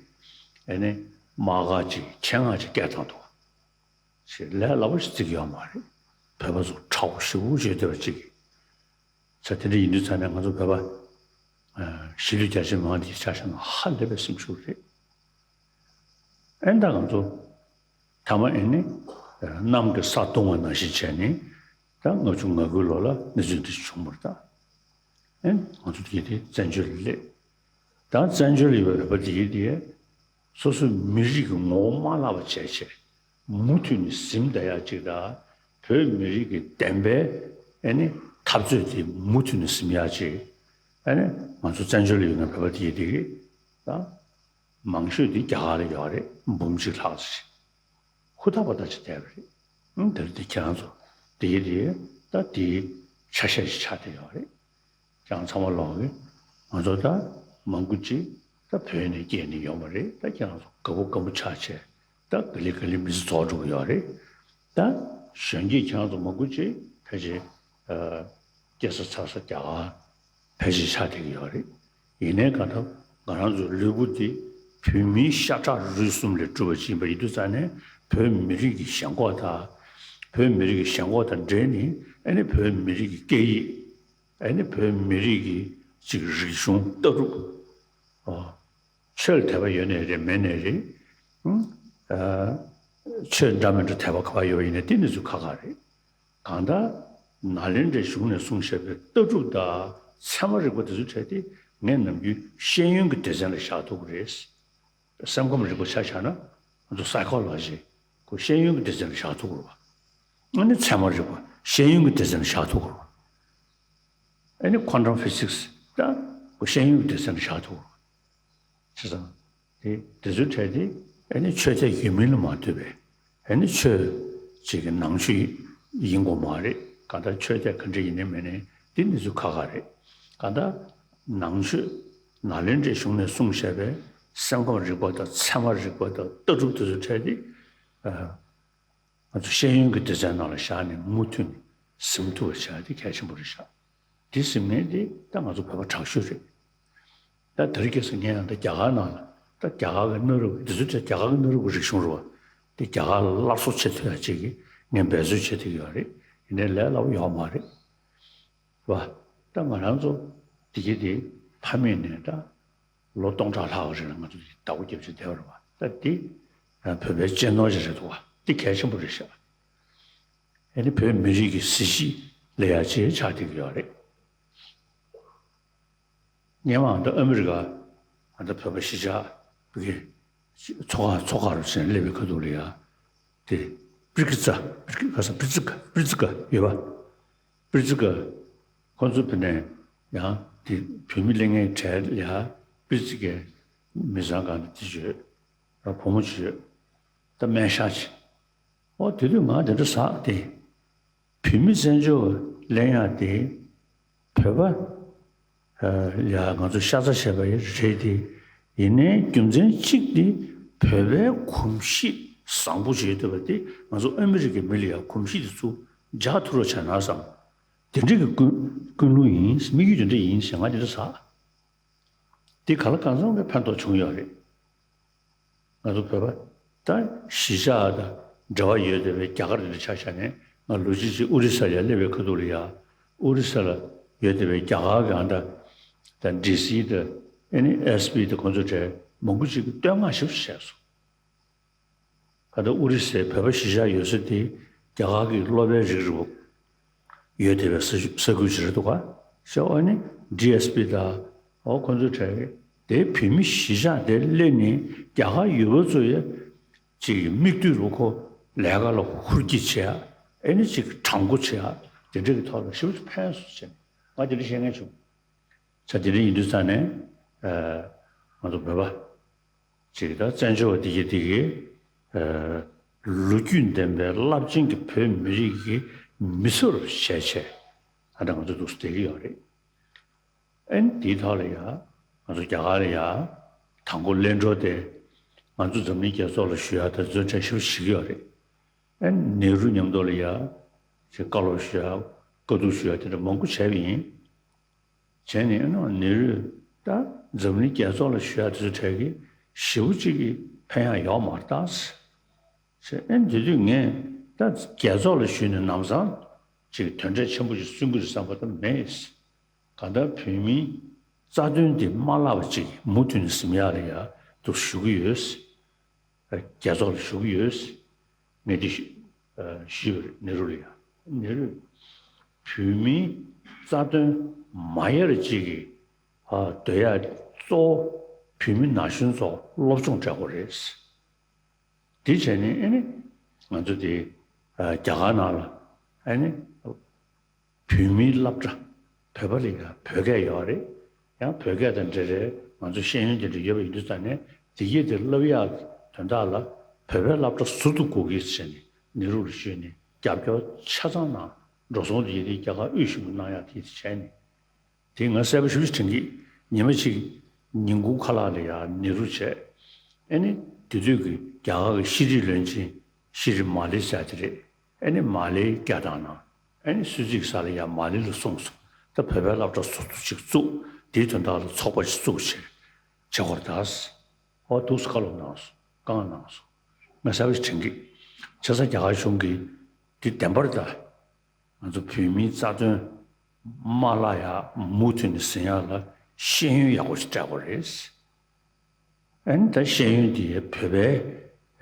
ཨེ་ནི་དམག་སྒར་ཅིག་ཆེད་མངགས་ཅིག་སྐད་བཏང་འདུག་ག། ཞེས་ལས་སླ་པོ་ཞིག་བརྩི་གི་ཡོད་མ་རེད། བོད་པ་ཚོ་དྲག་པོ་ཞེ་པོ་བྱས་བསྡད་པ་ཅིག་གིས། ས་དེ་འདྲ་ཡིན་དུས་ཙ་ནས་ང་ཚོ་བོད་པ། ཨ། གཞིས་ལུས་རྒྱ་ཆེ་མི་མང་དེའི་ཆ་བཞག་ན་ཧ་ལས་པའི་སེམས་ཤུགས་རེད། ཨེ་ད་ང་ཚོ་མཐའ་མ་ཨེ་ནི་གནམ་གྱིས་ས་བརྡུངས་པ་ནང་བཞིན་བྱས་ནས། ད་ལྔ་བཅུ་ང་དགུའི་ལོ་ལ་གནས་ཚུལ་འདི་བྱུང་བ་རེད་ད། ཨེ་ང་ཚོ་དེ་དེ་བཙན་བྱོལ་ལ་སླེབས། ད་བཙན་བྱོལ་ལ་ཡོད་པའི་བོད་པ་དེ་དེ་སོ་སོའི་མི་རིགས་ཀྱི་ངོ་བོ་མ་བརླག་པ་བྱས་བྱས། མུ་མཐུད་ནས་ཟིན་བསྡད་ཡག་ཅིག་དང་། བོད་མི་རིགས་ཀྱི་བདེན་པའི་ཨེ་ནི་འཐབ་རྩོད་དེ་མུ་མཐུད་ནས་ཟིན་ཡག་ཅིག། ཨེ་ནི་ང་ཚོ་བཙན་བྱོལ་ལ་ཡོད་མཁན་བོད་པ་དེ་དེ་གི་ད་མང་ཤོས་དེ་རྒྱ་གར་ལ་ཡོད་རེད། འབུམ་གཅིག་ལྷག་ཙམ་ཞིག་ཧུར་ཐག་པ་ད་ཅིག་བསྡད་པ་རེད། ཨང་། དེར་དེ་ཁྱེད་རང་ཚོ་དེ་དེ་ད་དེའི་ཆ་ཤས་ཤིག་ཆགས་བསྡད་ཡོད་རེད། ཁྱེད་རང་ཚང་མ་ལོག་གི། ང་ཚོ་ད་མང་པོ་ཅིག་ད་བོད་ནས་སྐྱེས་ནས་ཡོང་བ་རེད། ད་ཁྱེད་རང་ཚོ་དགའ་པོ་དགའ་པོ་ཆགས་བྱས། ད་ག་ལེ་ག་ལེ་མི་ཚེ་རྫོགས་འགྲོ་གི་ཡོད་རེད། ད་གཞོན་སྐྱེས་ཁྱེད་རང་ཚོ་མང་པོ་ཅིག་ཕལ་ཆེར། ཨ། སྐྱེས་ས་འཚར་ས་རྒྱ་གར་ཕལ་ཆེར་ཆགས་བསྡད་ཀྱི་ཡོད་རེད། ཡིན་ནའི་གང་ལྟར་ང་རང་ཚོའི་ལུས་པོ་འདི་བོད་མིའི་ཤ་ཁྲག་རུས་གསུམ་ལས་གྲུབ་པ་ཅིག་ཡིན་པ་ཡིན་དུས་ཙང་ནས། བོད་མི་རིགས་ཀྱི་ཞེན་ཁོག་དང་། བོད་མི་རིགས་ཀྱི་ཞེན་ཁོག་དང་འབྲེལ་ནས། ཨ་ནི་བོད་མི་རིགས་ཀྱི་སྐད་ཡིག། ཨ་ནི་བོད་མི་རིགས་ཀྱི་ཅིག་རིག་གཞུང་ལྟ་གྲུབ། ཨོ། ཆོས་ལ་དད་པ་ཡོད་ནའི་རེད། མེད་ནའི་རེད། ཨང་། ཨ། ཆོས་འདྲ་མི་འདྲ་དད་པ་ག་པར་ཡོད་པ་ཡིན་ནའི་དེ་ནི་ཚུར་ཁག་ཁག་རེད། གང་ལྟར་ནཱ་ལེནྡྲའི་གཞུང་ནས་གསུངས་བཞག་པའི་ལྟ་གྲུབ་དང་ཚད་མ་རིག་པ་དེ་ཚོའི་གྲས་དེ་ངས་ནམ་རྒྱུན་ཤེས་ཡོན་གྱི་སྡེ་ཚན་ལ་བཞག་ཐུབ་ཀྱི་རེད། སེམས་ཁམས་རིག་པ་ཆ་བཞག་ན་ང་ཚོ་སའི་ཁོ་ལོ་ཇི་ཁོ་ཤེས་ཡོན་གྱི་སྡེ་ཚན་ལ་བཞག་ཐུབ་ཀྱི་རེད་པ། ཨ་ནི་ཚད་མ་རིག་པ་ཤེས་ཡོན་གྱི་སྡེ་ཚན་ལ་བཞག་ཐུབ་ཀྱི་རེད་པ། ཨ་ནི་ཁོ་ཊམ་ཕི་སིག་སི་ད་ཁོ་ཤེས་ཡོན་གྱི་སྡེ་ཚན་ལ་བཞག་ཐུབ་ཀྱི་རེད་པ། བྱས་ཙང་། དེ་དེ་ཚོའི་གྲས་དེ་ཨ་ནི་ཆོས་དད་ཡིན་མིན་ལ་མ་ལྟོས་པའི་ཨ་ནི་ཆོས་ཅིག་གི་ནང་ཆོས་ཡིན་དགོས་མ་རེད། གང་ལྟར་ཆོས་དད་ག་འདྲ་ཡིན་ནའི་མིན་ནའི་དེ་ནི་ཚུར་ཁག་ཁག་རེད། གང་ལྟར་ནང་ཆོས་ནཱ་ལེནྡྲའི་གཞུང་ནས་གསུངས་བཞག་པའི་སེམས་ཁམས་རིག་པ་དང་ཚད་མ་རིག་པ་དང་ལྟ་གྲུབ་དེ་ཚོའི་གྲས་དེ། ཨ། ང་ཚོ་ཤེས་ཡོན་གྱི་སྡེ་ཚན་ནང་ལ་བཞག་ནས་མུ་མཐུད་ནས་ཟིན་ཐུབ་པ་བྱ་ཡ་དེ་གལ་ཆེན་པོ་རེད་ཤག་དེ་ཟིན་མཁན་དེ་ད་ང་ཚོ་བོད་པ་དྲག་ཤོས་རེད། ད་དེ་རིང་ཁ་སང་ངས་ཡང་ད་རྒྱ་གར་ནང་ལ་ད་རྒྱ་གར་གྱི་གནའ་རབས་འདི་ཚོ་ད་རྒྱ་གར་གྱི་གནའ་རབས་ཀྱི་རིག་གཞུང་རེད་པ། དེ་རྒྱ་གར་ལ་སླར་གསོ་བྱེད་ཐུབ་ཡ་ཅིག་གི་ངས་འབད་རྩོལ་བྱེད་ཐུབ་ཀྱི་ཡོད་རེད། ཡིན་ནའི་ལས་སླ་པོ་ཡོད་མ་རེད། བ། ད་ང་རང་ཚོ་དེ་གི་དེ་ཕ་མེས་ནས་ད་ལོ་སྟོང་ཕྲག་ལྷག་རིང་ལ་ང་ཚོ་དེ་བདག་པོ་རྒྱབ་བྱས་བསྡད་པ་རེད་པ། ད་དེ་བོད་པའི་གཅེས་ནོར་ཞིག་རེད་འདུག་པ། དེ་གལ་ཆེན་པོ་རེད་ཤག་ཨ་ནི་བོད་མི་རིགས་ཀྱི་གཟི་བརྗིད་ལས་ཡ་ཆེ་ཆགས་བསྡད་ཀྱི་ཡོད་རེད། སྔོན་མ་ད་ཨ་མི་རི་ཀ་ད་བོད་པ་གཞིས་ཆགས་ཀྱི་ཚོགས་ཁག་ཚོགས་ཁག་རུ་ཕྱིན་སླེབས་པའི་ཁ་ཐུག་ལ་ཡ། དེ་པྲི་ཀི་ཙ། པྲི་ཀི་ཁ་ས་པྲི་ཙི་ཀ། པྲི་ཙི་ཀ་ཡོད་པ། པྲི་ཙི་ཀ་ཁོ་ཚོ་བོད་ནས་ཡང་དེ་བོད་མི་སླེབས་མཁན་གྲས་ལ་ཡ་པྲི་ཙི་ཀའི་མི་ཚང་གང་དེ་ཅིག་ཡོད། ཡང་བུ་མོ་ཅིག་ཡོད། ད་སྨན་ཤག་ཅིག་ཨོ་དེ་དུས་ང་དེ་འདྲ་ཟ་དེ། བོད་མི་བཙན་བྱོལ་བ་ལེན་ཡག་དེ་བོད་པ་ཡ་ང་ཚོ་ཤ་ཚ་བྱས་པ་རེད་དེ། ཡིན་ནའི་རྒྱུ་མཚན་གཅིག་དེ་བོད་པའི་གོམས་གཤིས་བཟང་པོ་བྱེད་ཐུབ་པ་དེ་ང་ཚོ་ཨ་མི་རི་ཀའི་མི་ལ་ཡང་གོམས་གཤིས་དེ་ཚུར་འཇགས་ཐུབ་རོགས་བྱས་ན་བསམ། དེ་འདྲ་གི་ཀུན་ཀུན་སློང་ཡིན། དམིགས་ཡུལ་དེ་འདྲ་ཡིན་ཞེས་ང་དེ་འདྲ་ཟ། དེ་ག་ལ་གང་འཚམ་གྱི་ཕན་ཐོགས་བྱུང་ཡོད་རེད། ང་ཚོ་བོད་པ་ད་གཞིས་ཆགས་དང་འབྲེལ་བ་ཡོད་བསྡད་པའི་རྒྱ་གར་དེ་འདྲ་ཆ་བཞག་ནས། ང་ལོ་གཅིག་ཅིག་ཨོ་རི་ས་ལ་སླེབས་པའི་ཁ་ཐུག་ལ་ཡ། ཨོ་རི་ས་ལ་ཡོད་བསྡད་པའི་རྒྱ་གར་གྱི་ཨ་ད་ད་ཌི་སི་དང་ཨེ་ནི་ཨེས་པི་དང་ཁོང་ཚོ་གྲས་མང་པོ་ཅིག་གིས་བསྟོད་བསྔགས་ཞེ་པོ་ཅིག་བྱས་སོང་། ད་ལྟ་ཨོ་རི་སའི་བོད་པ་གཞིས་ཆགས་ཡོད་ས་དེ་རྒྱ་གར་གྱི་སློབ་པའི་རིགས་རེད་པ། ཡོད་བསྡད་པའི་ས་ས་ཁུལ་ཅིག་རེད་འདུག་ག་ཤོག་ཨ་ནི་ཌི་ཨེས་པི་དང་འོ་ཁོ་ཚོའི་གྲས་ཀྱི་དེ་བོད་མི་གཞིས་ཆགས་དེ་སླེབས་ནས་རྒྱ་གར་ཡུལ་པ་ཚོ་ཡ་ཅིག་མིག་ལྟོས་རུ་ཁོ་ལས་ཀ་ལ་ཧུར་གྱིས་བྱེད་ཡ། ཨ་ནི་ཅིག་དྲང་པོ་བྱེད་ཡ། དེ་འདྲ་གི་ཐོག་ལ་ཞེ་པོ་ཅིག་ཕན་སོང་ཟེར་ནས་ང་དེ་འདྲ་བཤད་མཁན་བྱུང་། ཆ་དེ་འདྲ་ཡིན་དུས་ཙང་ནས་ཨ་ང་ཚོ་བོད་པ་ཅིག་ད་བཙན་བྱོལ་བ་དེ་གི་དེ་གི་ཨ་ལོ་རྒྱུས་ལྡན་པའི་རླབས་ཆེན་གྱི་བོད་མི་རིགས་ཀྱི་མི་ཚེ་རུ་བྱས་བྱས་ཨ་ད་ང་ཚོ་འདུག་སེ་བསྡད་ཀྱི་ཡོད་རེད། ཨ་ནི་དེའི་ཐོག་ལ་ཡ་ང་ཚོ་རྒྱ་གར་ལ་ཡ་དང་པོ་གླེང་འགྲོ་དེ་ང་ཚོ་འཛམ་གླིང་རྒྱལ་ཚོགས་ལ་ཞུ་ཡ་དེ་ཚོ་འདྲ་ཞིག་ཞིག་ཡོད་རེད། ཨ་ནི་ནེ་རུ་མཉམ་དུ་ལ་ཡ་ཅིག་བཀའ་སློབ་ཞུ་ཡ་བཀའ་བསྡུར་ཞུ་ཡ་དེ་འདྲ་མང་པོ་བྱས་པ་ཡིན། བྱས་ནས་ཨ་ནི་ནེ་རུས་ད་འཛམ་གླིང་རྒྱལ་ཚོགས་ལ་ཞུ་ཡ་དེ་ཚོ་གྲས་ཀྱི་ཞེ་པོ་ཅིག་གི་ཕན་ཡག་ཡོད་མ་རེད་ད། ཟེར། ཨེ་དེ་དུས་ངས་ད་རྒྱལ་ཚོགས་ལ་ཞུས་ནས་ལམ་སང་ཅིག་དོན་འབྲས་ཆེན་པོ་ཞིག་སོན་གྱི་རེད་བསམ་པ་ད་མེད། གང་ལྟར་བོད་མིའི་རྩ་དོན་དེ་མ་བརླག་པ་ཅིག་མུ་མཐུད་ནས་ཟིན་ཡག་ལ་ཡ་འདུག་ཞུ་གི་ཡོད། རྒྱལ་ཚོགས་ལ་ཞུ་གི་ཡོད། ངས་འདི་ཞུ་ཞུས་པ་རེད་ནེ་རུ་ལ་ཡ། ནེ་རུས་བོད་མིའི་རྩ་དོན་མ་ཡལ་ཅིག་གི་སྡོད་ཡ་གཙོ་བོ་བོད་མི་ན་གཞོན་ཚོ་སློབ་སྦྱོང་སྤྲད་དགོས་རེད། དེ་བྱས་ནས་ཨ་ནི་ང་ཚོ་དེ་རྒྱ་གར་ནང་ལ་ཨ་ནི་བོད་མིའི་སློབ་གྲྭ་བོད་པ་ལ་ཡང་བོད་སྐད་ཡོད་རེད། ཡང་བོད་སྐད་དང་འབྲེལ་བའི་ང་ཚོ་ཤེས་ཡོན་དེ་འདྲ་ཡོད་པ་ཡིན་དུས་ཙང་ནས་དེ་གས་དེ་བསླབ་ཡག་དོན་དག་ལ་བོད་པའི་སློབ་གྲྭ་ཟུར་དུ་དགོས་ཀྱི་ཟེར་ནས་ནེ་རུ་ལ་ཞུས་ནས་རྒྱབ་སྐྱོར་ཆ་ཚང་གནང་། འགྲོ་སོང་དེ་ཡས་དེ་རྒྱ་གར་དབུས་གཞུང་གིས་གནང་ཡག་དེ་དེ་བྱས་ནས། དེ་ང་གསལ་པོ་ཞེ་པོ་ཅིག་དྲན་གི། ཉི་མ་གཅིག་ཉིན་གུང་ཁ་ལག་ལ་ཡར་ནེ་རུ་བྱས། ཨེ་ནི་དེ་དུས་ཀྱི་རྒྱ་གར་གྱི་ཤེས་རིག་བློན་ཆེན་ཤྲི་མ་ལི་ཟེར་དེ་རེད། ཨེ་ནི་མ་ལིའི་སྐད་བཏང་ན་ཨེ་ནི་གསོལ་ཚིགས་ས་ལ་ཡར་མ་ལི་ལ་གསུངས་སོང་། ད་བོད་པའི་སློབ་གྲྭ་ཟུར་དུ་ཅིག་བཙུགས། དེའི་དོན་དག་ལ་ཚོགས་པ་ཅིག་བཙུགས་བྱས་བྱེད་དགོས་རེད་ད། ཨོ་འདུག་སེ་བཀའ་སློབ་གནང་སོང་། བཀའ་མངགས་གནང་སོང་། ང་གསལ་པོ་ཞིག་དྲན་གི། བྱས་ཙང་རྒྱ་གར་གཞུང་གིས་དེ་བདེན་པར་ད། ང་ཚོ་བོད་མིའི་རྩ་དོན་མ་བརླག་ཡག་མུ་མཐུད་ནས་ཟིན་ཡག་ལ་ཤེས་ཡོན་ཡག་པོ་ཞིག་སྤྲད་དགོས་རེད། ཨ་ནི་ད་ཤེས་ཡོན་དེ་བོད་པའི་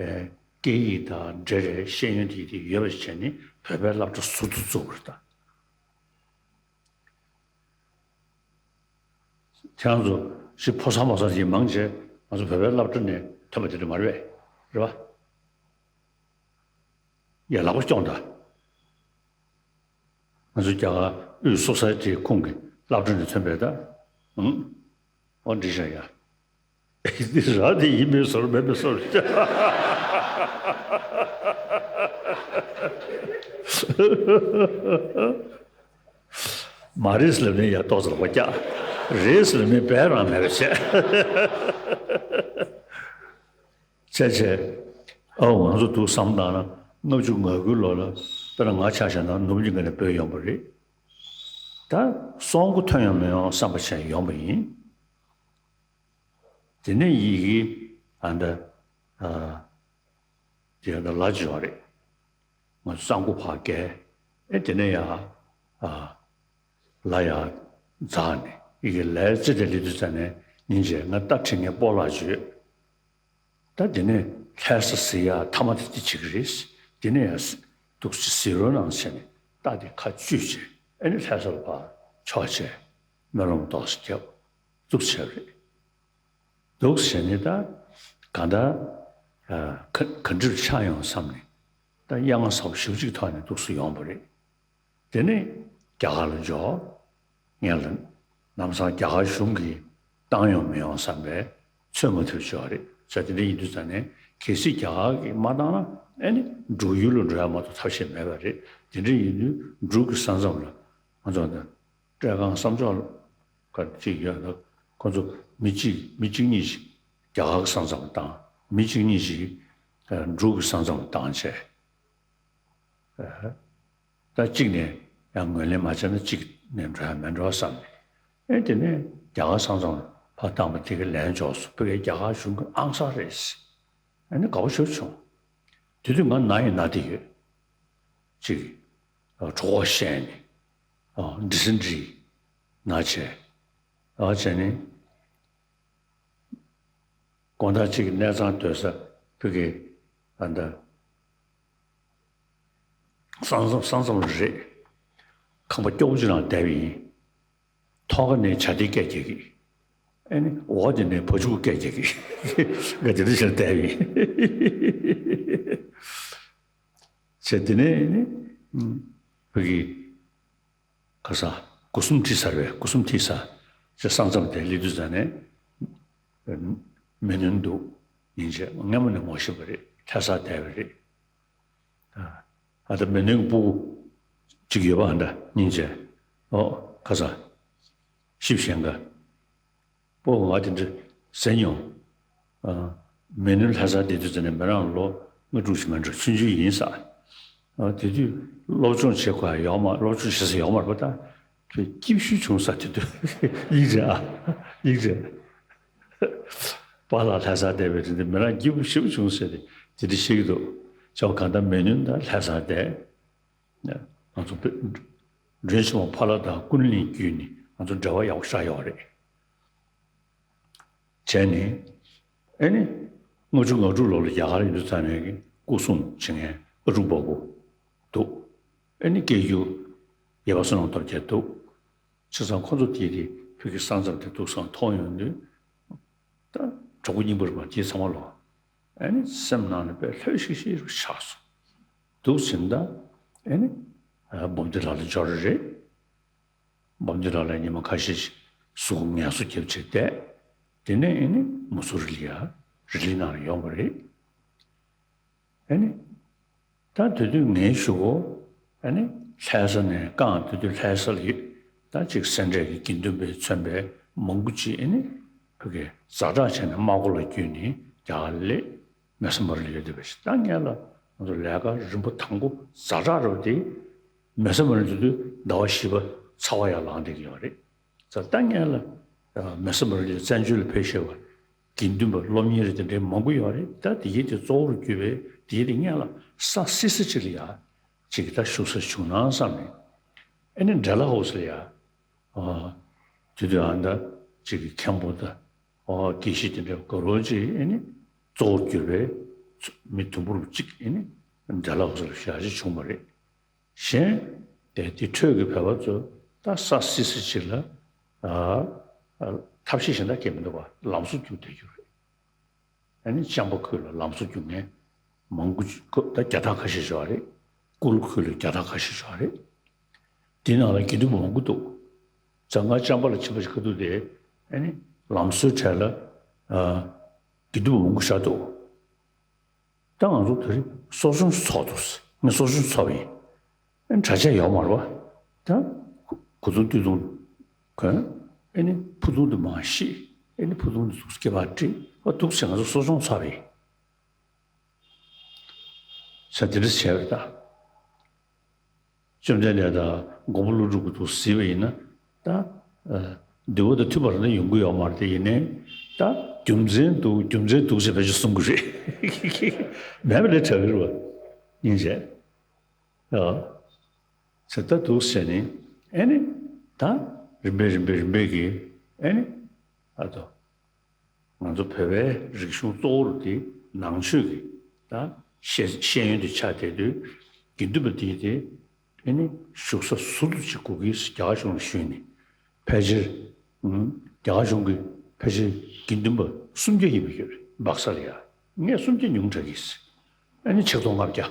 ཨེ་སྐད་ཡིག་དང་འབྲེལ་བའི་ཤེས་ཡོན་དེ་དེ་ཡོད་པ་ཞིག་བྱས་ནས་བོད་པའི་སློབ་གྲྭ་ཟུར་དུ་བཙུགས་པ་རེད་ད། ཁྱེད་རང་ཚོ་ཞིག་ཕོ་གསར་མོ་གསར་ཞིག་མང་ཆེ་ང་ཚོ་བོད་པའི་སློབ་གྲྭ་ནས་ཐོན་པ་དེ་འདྲ་མ་རེད་པས། རེད་པ། ཡ་ལག་པ་སྐྱོང་དང་། ང་ཚོ་རྒྱ་གར་དབུས་སོ་སའི་ཊི་ཁོངས་ཀྱི་སློབ་གྲྭ་ནས་ཐོན་པའི་ད། ཨང་། ཨོ་འདི་བཞག་ཡ། འདི་ར་དེ་ཡིན་མིན་ཟོར་མེད་པའི་ཟོར། མ་རེད་ལབ་ནས་ཡ་ཏོག་ཙམ་ལོག་པ་རྒྱག་རེད་ལབ་ནས་བས་རང་མེད་པ་བྱས། བྱས་བྱས། ཨའོ་ང་ཚོ་འདུག་བསམ་བཏང་ན་ལྔ་བཅུ་ང་དགུའི་ལོ་ལ་དཔེར་ན་ང་ཆ་བཞག་ན་ནུབ་གླིང་ག་ནས་བུད་ཡོང་པ་རེད། ད་སོང་གོ་ཐོན་ཡོང་མི་ཡོང་བསམ་པ་བྱས་ཡོང་པ་ཡིན། དེ་ནས་ཡི་གེ་ཨ་འདྲ་ཨ་དེ་ཡང་ད་ལ་བྱེད་པ་རེད། ང་གཙང་པོ་ཕར་བཀལ། ཨེ་དེ་ནས་ཡ་ཨ་ལ་ཡ་འཛག་ནས་ཡི་གེ་ལས་ཙི་དེ་ལི་དུ་ཙ་ནས་ཉིན་བྱས་ང་རྟ་ཁྲིད་མཁན་སྤོ་ལགས་བརྗོད། ད་དེ་ནས་ལྷ་ས་ཟེར་ཡ་མཐའ་མ་དེ་དེ་བྱེད་ཀྱི་རེད། དེ་ནས་ཡ་འདུག་སེ་ཟེར་རོ་ནང་བྱས་ནས་རྟ་དེ་ཁ་གཅུས་བྱས་ཨེ་ནས་ལྷ་ས་ལ་ཕར་ཕྱོགས་བྱས་སྨོན་ལམ་ཏོག་ཙམ་བརྒྱབ། འདུག་སེ་བྱས་པ་རེད། འདུག་སེ་བྱས་ནས་ད་གང་ལྟར་ཨ་ག་ག་འདྲ་ཆགས་ཡོང་བསམ་ནས་ད་གཡང་ས་བ་ཞེ་པོ་ཅིག་ཐོག་ནས་འདུག་སེ་ཡོང་བ་རེད། དེ་ནས་རྒྱ་གར་ལ་འབྱོར། ངས་ལ་ལམ་སང་རྒྱ་གར་གཞུང་གིས་བཏང་ཡོང་མི་ཡོང་བསམ་པའི་ཚོད་མ་ཐུབ་ཅིག་ཡོད་རེད། བྱས་དེ་འདྲ་ཡིན་དུས་ཙང་ནས་ གལ་སྲིད་རྒྱ་གར་གྱིས་མ་བཏང་ན་ཨེ་ནི་འབྲུག་ཡུལ་ལ་འགྲོ་ཡ་མ་གཏོགས་ཐབས་ཤེས་མེད་པ་རེད། དེ་འདྲ་ཡིན་དུས་འབྲུག་གི་ས་མཚམས་ལ་ང་ཚོ་ད་བཀྲས་ཁང་བསམ་འཇོག་ག་ཅིག་ཡོད་ན་ཁོ་ཚོ་མི་གཅིག་མི་གཅིག་གཉིས་ཤིག་རྒྱ་གར་གྱི་ས་མཚམས་ལ་བཏང་། མི་གཅིག་གཉིས་ཤིག་འབྲུག་གི་ས་མཚམས་ལ་བཏང་བྱས། ད་གཅིག་ནས་ཡང་ངོས་ལེན་མ་བྱས་ན་གཅིག་ནས་འགྲོ་ཡ་མེད་འགྲོ་བསམ་ནས། ཨེ་དེ་ནས་རྒྱ་གར་ས་མཚམས་ཕར་བཏང་པ་དེ་ག་ལན་འཇོག་སོང་། ཕ་གིའི་རྒྱ་གར་གཞུང་གི་ཨང་གསར་རེད། ཨེ་ནི་དགའ་པོ་ཞེ་པོ་བྱུང་། དེ་དུས་ང་ན་ཡི་ན་དེ་ཡོད། གཅིག་གྲོད་ཁོག་བཤལ་ནས་ཌི་སེན་ཊི་རི་ན་བྱས། ཨ་བྱས་ནས། དགོང་དག་ཅིག་གི་གནས་ཚང་སྡོད་ས་ཕ་གི་ཨ་ད་ས་མཚམས་ས་མཚམས་རེད། ཁང་པ་སྐྱོ་པོ་ཅིག་ནང་བསྡད་པ་ཡིན། ཐོག་ཁ་ནས་བྱ་དེ་སྐད་རྒྱག་གི། ཨེ་ནི་འོག་དེ་ནས་བ་ཕྱུགས་སྐད་རྒྱག་གི། ང་དེ་འདྲ་བྱས་བསྡད་པ་ཡིན། བྱས་དེ་ནས་ཨེ་ནི་ཕ་གི་ཁ་ས། སྒོ་གསུམ་ཁྲིད་ཚར་བས། སྒོ་གསུམ་ཁྲིད་ཚར། ཅེས་ས་མཚམས་དེ་སླེབས་དུས་ཙ་ནས། མེ་སྣོན་འདུག་སྙིང་རྗེ། སྔ་མོ་ནས་ངོ་ཤེས་པ་རེད། ལྷ་སར་བསྡད་པ་རེད། ཨ་ད་མེ་སྣོན་གྱི་སྤུ་གུ་གཅིག་ཡོད་པ་ཨ་འདྲ་སྙིང་རྗེ། ཨོ་ཁ་ས། ཤིབ་ཞེང་ག་སྤོ་བོ་ང་དེ་འདྲ་ཟེར་མྱོང་། ཨ། མེ་ནུ་ལྷ་སར་བསྡད་དུས་ཙམ་ནས་མི་རང་ལོ་ལྔ་དྲུག་ཅིག་མ་འགྲོ་ཆུང་ཆུང་ཡིན་ས། ཨ། དེ་དུས་སློབ་སྦྱོང་བྱེད་དགོས་ཡོག་མ་སློབ་སྦྱོང་བྱེད་ས་ཡོག་མ་རེད་པ། ད་དུས་སྐྱིད་ཤོས་བྱུང་ས་དེ་དུས་ཡིན་རེད་ཨ། ཡིན་རེད། པཱ་ལགས་ལྷ་སར་བསྡད་པའི་དུས་དེ་མི་རང་སྐྱིད་པོ་ཞེ་པོ་བྱུང་ཟེར་ཏེ་དེ་འདྲ་བཤད་ཀྱི་འདུག་ཅོག་གང་ལྟར་མེ་ནུ་ད་ལྷ་སར་བསྡད། ང་ཚོ་བོད་མགྲོན་ཆེན་མོ་ཕ་ལྷ་དང་ཀུན་གླིང་བརྒྱུད་ནས་ང་ཚོ་འབྲེལ་བ་ཡག་པོ་ཆགས་ཡོད་རེད། བྱས་ནས་ཨེ་ནི་ལྔ་བཅུ་ང་དྲུག་ལོ་ལ་རྒྱ་གར་ཡོད་དུས་ཙམ་ནས་སྐུ་སྲུང་བྱེད་མཁན་ཨ་ཀྲུག་པ་པོ་འདུག་ཨེ་ནི་སྐད་སྒྱུར་ཡེ་བ་བསོད་ནམས་རྡོ་རྗེ་འདུག་བྱས་ཙང་ཁོ་ཚོ་དེ་དེ་བོད་ཀྱི་ས་མཚམས་དེ་འདུག་སང་མཐོང་ཡོང་དུས། ད་གྲོགས་པོ་རྙིང་པ་རེད་པ་དེ་ཚང་མ་ལོ། ཨེ་ནི་སེམས་ནང་ནས་དཔེ་ལྷོད་ཤིག་ཤིག་རུ་ཆགས་སོང་། འདུག་ཟིན་ད། ཨེ་ནི། ཨ། འབུམ་སྡེ་ལགས་ལ་འབྱོར་རེད། འབུམ་སྡེ་ལགས་ལ་ཉི་མ་ཁ་ཤས་ཤིག་གཟུགས་པོ་ངལ་གསོ་རྒྱབ་བྱས་བསྡད། དེ་ནས་ཨེ་ནི་མུ་སུ་རི་ལི་ཡ། རི་ལི་ནང་ལ་ཡོང་བ་རེད། ཨེ་ནི། ད་དེ་དུས་ངའི་གཞུག་གུ་ཨ་ནི་ལྷ་ས་ནས་རྐང་དེ་དུས་ལྷ་ས་ལ་ཡོད། ད་ཅིག་སེ་འབྲས་ཀྱི་དགེ་འདུན་པས་མཚོན་པའི་མང་པོ་ཅིག་ཨ་ནི་ཕ་གི་ཛ་དྲག་བྱས་ནས་རྨ་སྒོ་ལ་བརྒྱུད་ནས་རྒྱ་གར་སླེབས། མེ་ས་མར་ལ་ཡོད་བསྡད་པ་ཞིག་ད་ངས་ལ་ང་ཚོ་ལས་ཀ་རིམ་པ་དང་པོ་ཛ་དྲག་རུ་དེ་མེ་ས་མར་ལ་དེ་དུས་ཟླ་བ་བཞི་པ་ཚ་བ་ཡར་ལངས་བསྡད་ཀྱི་ཡོད་རེད། ད་ལྟ་ངས་ལ་མེ་ས་མར་ལ་བཙན་བྱོལ་ལ་ཕེབས་ཤེས་པ། དགེ་འདུན་པ་སློབ་གཉེར་དེ་འདྲའི་མང་པོ་ཡོད་རེད། ད་དེ་ཡི་དེ་གཙོ་བོར་གྱུར་པའི་དེ་ཡི་དེ་སྔོན་ལ་ས་བསིལ་ས་ཅིག་ལ་ཡ་ཅིག་ད་བཞུགས་ས་བྱུང་ན་བསམ་ནས་ཨེ་ནི་འབྲེ་ལ་ཧོ་སི་ལ་ཡ་ཨ་དེ་དུས་ཨ་ད་ཅིག་གི་མཁན་པོ་ད་ཨ་དགེ་བཤེས་དེ་འདྲ་དགའ་རོགས་ཅིག་ཨེ་ནི་གཙོ་བོར་གྱུར་པའི་མི་དུམ་བུར་གཅིག་ཨེ་ནི་འབྲེ་ལ་ཧོ་སི་ལ་ཞག་ཅིག་བྱུང་བ་རེད། གཞན་དེ་དེ་འཕྲོས་ཀྱི་བོད་པ་ཚོ་ད་ས་བསིལ་བསིལ་ཅིག་ལ་ཨ་ཨ་ཐབས་ཤེས་གཞན་དག་གས་མི་འདུག་པ་ལམ་བཟོ་རྒྱུག་བསྡད་རྒྱུ་རེད། ཨ་ནི་ལྕམ་པ་ཁུལ་ལ་ལམ་བཟོ་རྒྱུག་མཁན་མང་པོ་ཅིག་ཁོ་ད་བརྒྱ་ཕྲག་ཁ་ཤས་ཤིག་རེད། ཀུ་ལུ་ཁུལ་ལ་བརྒྱ་ཕྲག་ཁ་ཤས་ཤིག་རེད། དེ་ནང་ལ་དགེ་འདུན་པ་མང་པོ་འདུག་ཛ་ང་ལྕམ་པ་ལ་ཕྱིན་པ་ཞིག་ཁ་ཐུག་དེ་ཨ་ནི་ལམ་བཟོའི་གྲས་ལ་ཨ་དགེ་འདུན་པ་མང་པོ་བཞག་འདུག་ད་ང་ཚོ་དེ་རིང་གསོ་སྦྱོང་ཚོགས་འདུག་ངས་གསོ་སྦྱོང་ཚོགས་པ་ཡིན། ཨེ་གྲྭ་ཆས་ཡོག་མ་རེད་པ། ད་གོས་ཐུང་སྟོད་ཐུང་གོན། ཨེ་ནི་ཕུ་ཐུང་དུ་མ་བཤིག་ཨེ་ནི་ཕུ་ཐུང་དུ་སྐེད་པ་བསྒྲིགས། ཨ་འདུག་ཟེར་ང་ཚོ་གསོ་སྦྱོང་ཚོགས་པ་ཡིན། ས་དེ་འདྲ་བྱས་པ་རེད་ད། བཅོམ་ལྡན་འདས་དང་མགོན་པོ་ཀླུ་སྒྲུབ་ཀྱི་འདུག་གཟིགས་པ་ཡིན་ན་ད། ཨ། འདུལ་བ་དང་མཐུན་པ་རེད་ན་ཡོང་གི་ཡོད་མ་རེད་དེ་ཡིན་ནའི་ད་རྒྱུ་མཚན་འདུག་རྒྱུ་མཚན་འདུག་ཅེས་བེད་སྤྱོད་གསུང་གི་རེད། མེད་པ་ལས་དྲག་གི་རེད་པ། སྙིང་རྗེ། ཨ། ཟེར་ད་འདུག་ཟེར་ནས་ཨེ་ནི་ད་རིམ་པས་རིམ་པས་རིམ་པས་ཀྱིས་ཨེ་ནི་ཨ་ཏོ། ང་ཚོ་བོད་པའི་རིག་གཞུང་གཙོ་བོར་དེ་ནང་ཆོས་ཀྱི་ད་ཤེས་ཤེས་ཡོན་དེ་ཆགས་བསྡད་དུས་དགེ་འདུན་པ་དེ་དེ་ཨེ་ནི་བཞུགས་ས་ཟུར་དུ་ཅིག་དགོས་ཀྱི་རྒྱ་གར་གཞུང་ལ་ཞུས་ནས་ཕལ་ཆེར་ཨུམ་རྒྱ་གར་གཞུང་གི་ཕལ་ཆེར་དགེ་འདུན་པ་སུམ་བརྒྱ་ཡིན་པ་ཡོད་རེད། སྦག་ས་ལ་ཡ་ངས་སུམ་བརྒྱ་ཉུང་དྲགས་ཀྱིས་ཨེ་ནི་ཆིག་སྟོང་ལྔ་བརྒྱ།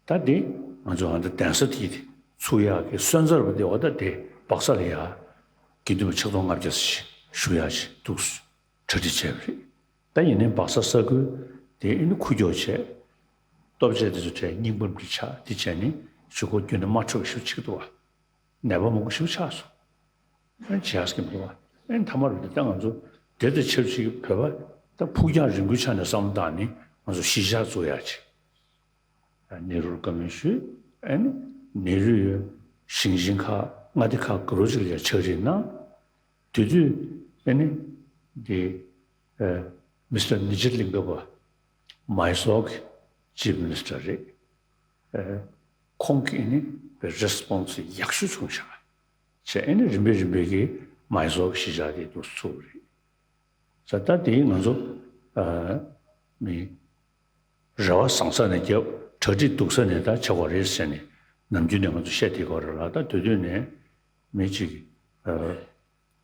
ད་འདི་ང་ཚོ་ཨ་ད་གདན་ས་དེ་ཚུགས་ཡག་གི་སོན་རྩ་རུ་དེ་འོ་ད་དེ་སྦག་ས་ལ་ཡ་དགེ་འདུན་པ་ཆིག་སྟོང་ལྔ་བརྒྱ་ཞིག་བཞུགས་ཡག་ཅིག་འདུག་གྲ་སྒྲིག་བྱས་པ་རེད། ད་ཡིན་ནའི་སྦག་ས་ས་ཁུལ་ དེ་ཨེ་ནི་ཁུ་སྐྱོག་བྱས། ལྟོ་ཆས་དེ་ཚོ་བྲེས་རྙིང་པ་འདྲ་ཆགས། དེ་བྱས་ནས་གཞུག་གུ་རྒྱུན་ནས་དམར་ཁྲག་ཞེ་པོ་ཆགས་འདུག་བ། ནད་པ་མང་པོ་ཞེ་པོ་ཆགས་སོང་། ཨེ་བྱས་ཀྱི་མི་འདུག་བ། ཨེ་ནི་མཐའ་མར་དེ་ལྟ་ང་ཚོ་དེ་དང་ཆབས་ཅིག་བོད་པ་ད་ཕུགས་རྒྱང་རིང་པོའི་ཆ་ནས་བསམ་བློ་བཏང་ནས་ང་ཚོ་གཞིས་ཆགས་བཙུགས་ཡག་ཅིག་ནེ་རུར་བཀའ་མོལ་ཞུས། ཨེ་ནི་ནེ་རུ་ཡི་ཞིང་ཆེན་ཁག་མངའ་སྡེ་ཁག་ག་རུ་ཅིག་ལ་ཡང་ཕྱག་བྲིས་གནང་། དེ་དུས་ཨེ་ནི་འདི་ཨེ་མི་སི་ཊར་ནི་ཇར་ལིང་ག་པ་མའི་སོར་གྱི་ཅིབ་མི་ནི་སི་ཊར་རེད། ཨེ་ཁོང་གིས་ཨེ་ནི་པའི་རེ་སི་པོན་སི་ཡག་ཤོས་བྱུང་ཤག་བྱས་ཨེ་ནི་རིམ་པས་རིམ་པས་ཀྱིས་མའི་སོར་གྱི་གཞིས་ཆགས་དེ་འདུག་ཚུགས་པ་རེད། ས་ད་དེ་ང་ཚོ་ཨ་མི་རེ་བ་བཟང་ས་ནས་བརྒྱབ། གྲ་སྒྲིག་སྡུག་ས་ནས་ད་བྱེད་དགོས་རེད་ཟེར་ནས་ནམ་རྒྱུན་ནས་ང་ཚོ་བཤད་བསྡད་ཀྱི་ཡོད་རེད་ལ། ད་དེ་དུས་ནས་མི་གཅིག་ཨ་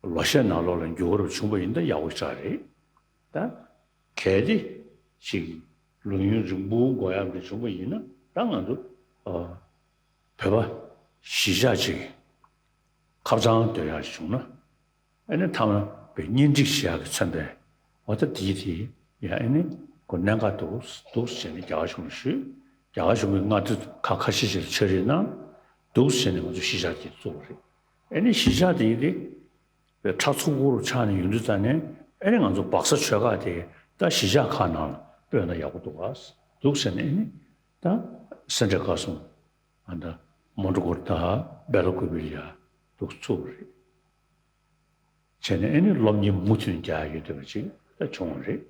ལོ་ཤས་ནང་ལོགས་ལ་འགྱུར་བ་རབ་བྱུང་པ་ཡིན་ན་ད་ཡག་པོ་ཞེ་དྲག་རེད། ད་གལ་ཏེ་ཅིག་ལོ་ཡུན་རིང་པོ་འགོར་ཡག་འདྲ་བྱུང་པ་ཡིན་ན། ད་ང་ཚོ་ཨ་བོད་པ་གཞིས་ཆགས་ཅིག་ཁ་བྱང་སྡོད་ཡག་བྱུང་ན། ཨ་ནི་མཐའ་མ་པའི་གཉེན་སྒྲིག་བྱེད་ཡག་གི་མཚོན་པའི་འོ་ད་དེའི་དེ་ཡང་ཨ་ནི་ཁོ་གནད་འགག་འདུག་འདུག་ཟེར་ནས་རྒྱ་གར་གཞུང་ལ་ཞུས། རྒྱ་གར་གཞུང་གིས་མངའ་སྡེ་ཁག་ཁ་ཤས་ཤིག་ལ་ཕྱག་བྲིས་གནང་། འདུག་ཟེར་ནས་ང་ཚོ་གཞིས་ཆགས་དེ་བཙུགས་པ་རེད། ཨ་ནི་གཞིས་ཆགས་དེའི་དེ་པའི་ཁྲག་མཚོ་སྐོར་ཆགས་ནས་ཡོང་དུས་ཙ་ནས། ཨ་ནི་ང་ཚོ་སྦག་ས་ཆོལ་ཁ་དེ་ད་གཞིས་ཆགས་ཁག་ནང་ལ་སྤོས་ན་ཡག་པོ་འདུག་ག་འདུག་ཟེར་ནས། ཨ་ནི་ད་སེ་འབྲས་དགའ་གསུམ། ཨ་ད་མོན་གྷོ་དང་སྦེལ་ཀོབ་ལ་ཡ་འདུག་ཚུགས་པ་རེད། བྱས་ནས་ཨ་ནི་སློབ་གཉེར་མུ་མཐུད་རྒྱག་ཡོད་བསྡད་པ་ཅིག་ད་བྱུང་བ་རེད།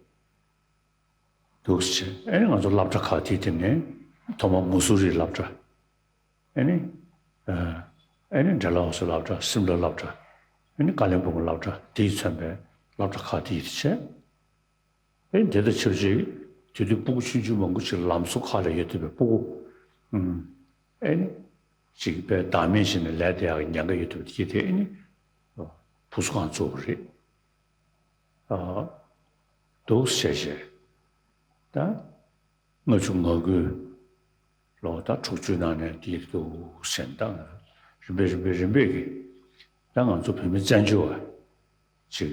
འདུག་སེ་བྱས། ཨ་ནི་ང་ཚོ་སློབ་གྲྭ་ཁག་དེའི་སྟེང་ནས་ཐོག་མར་མུ་སུ་རིའི་སློབ་གྲྭ། ཨ་ནི་ཨ་ཨ་ནི་ཌལ་ཧོ་སི་སློབ་གྲྭ། སིམ་ལ་སློབ་གྲྭ། ཨ་ནི་ཀ་ལིམ་པོང་གི་སློབ་གྲྭ། དེས་མཚོན་པའི་སློབ་གྲྭ་ཁག་དེའི་དེ་བྱས། ཨེ་དེ་དང་ཆབས་ཅིག་དེ་དུས་སྤུ་གུ་ཆུང་ཆུང་མང་པོ་ཅིག་ལམ་བཟོ་ཁག་ལ་ཡོད་བསྡད་པའི་སྤུ་གུ། ཨུམ། ཨེ་ནི་ཅིག་དཔེ་བདག་མེད་བྱས་ནས་ལས་དེ་ཡག་གི་ཉེན་ཁ་ཡོད་བསྡད་པ་དེ་དེ་ཨེ་ནི་བུ་གསོ་ཁང་བཙུགས་པ་རེད། ཨ་འདུག་སེ་བྱས་བྱས། ད་ལྔ་བཅུ་ང་དགུའི་ལོ་ད་དྲུག་ཅུའི་ནང་ནས་དེ་འདུག་སེ་ད་རིམ་པས་རིམ་པས་རིམ་པས་ཀྱིས་ད་ང་ཚོ་བོད་མི་བཙན་བྱོལ་བ་ཅིག་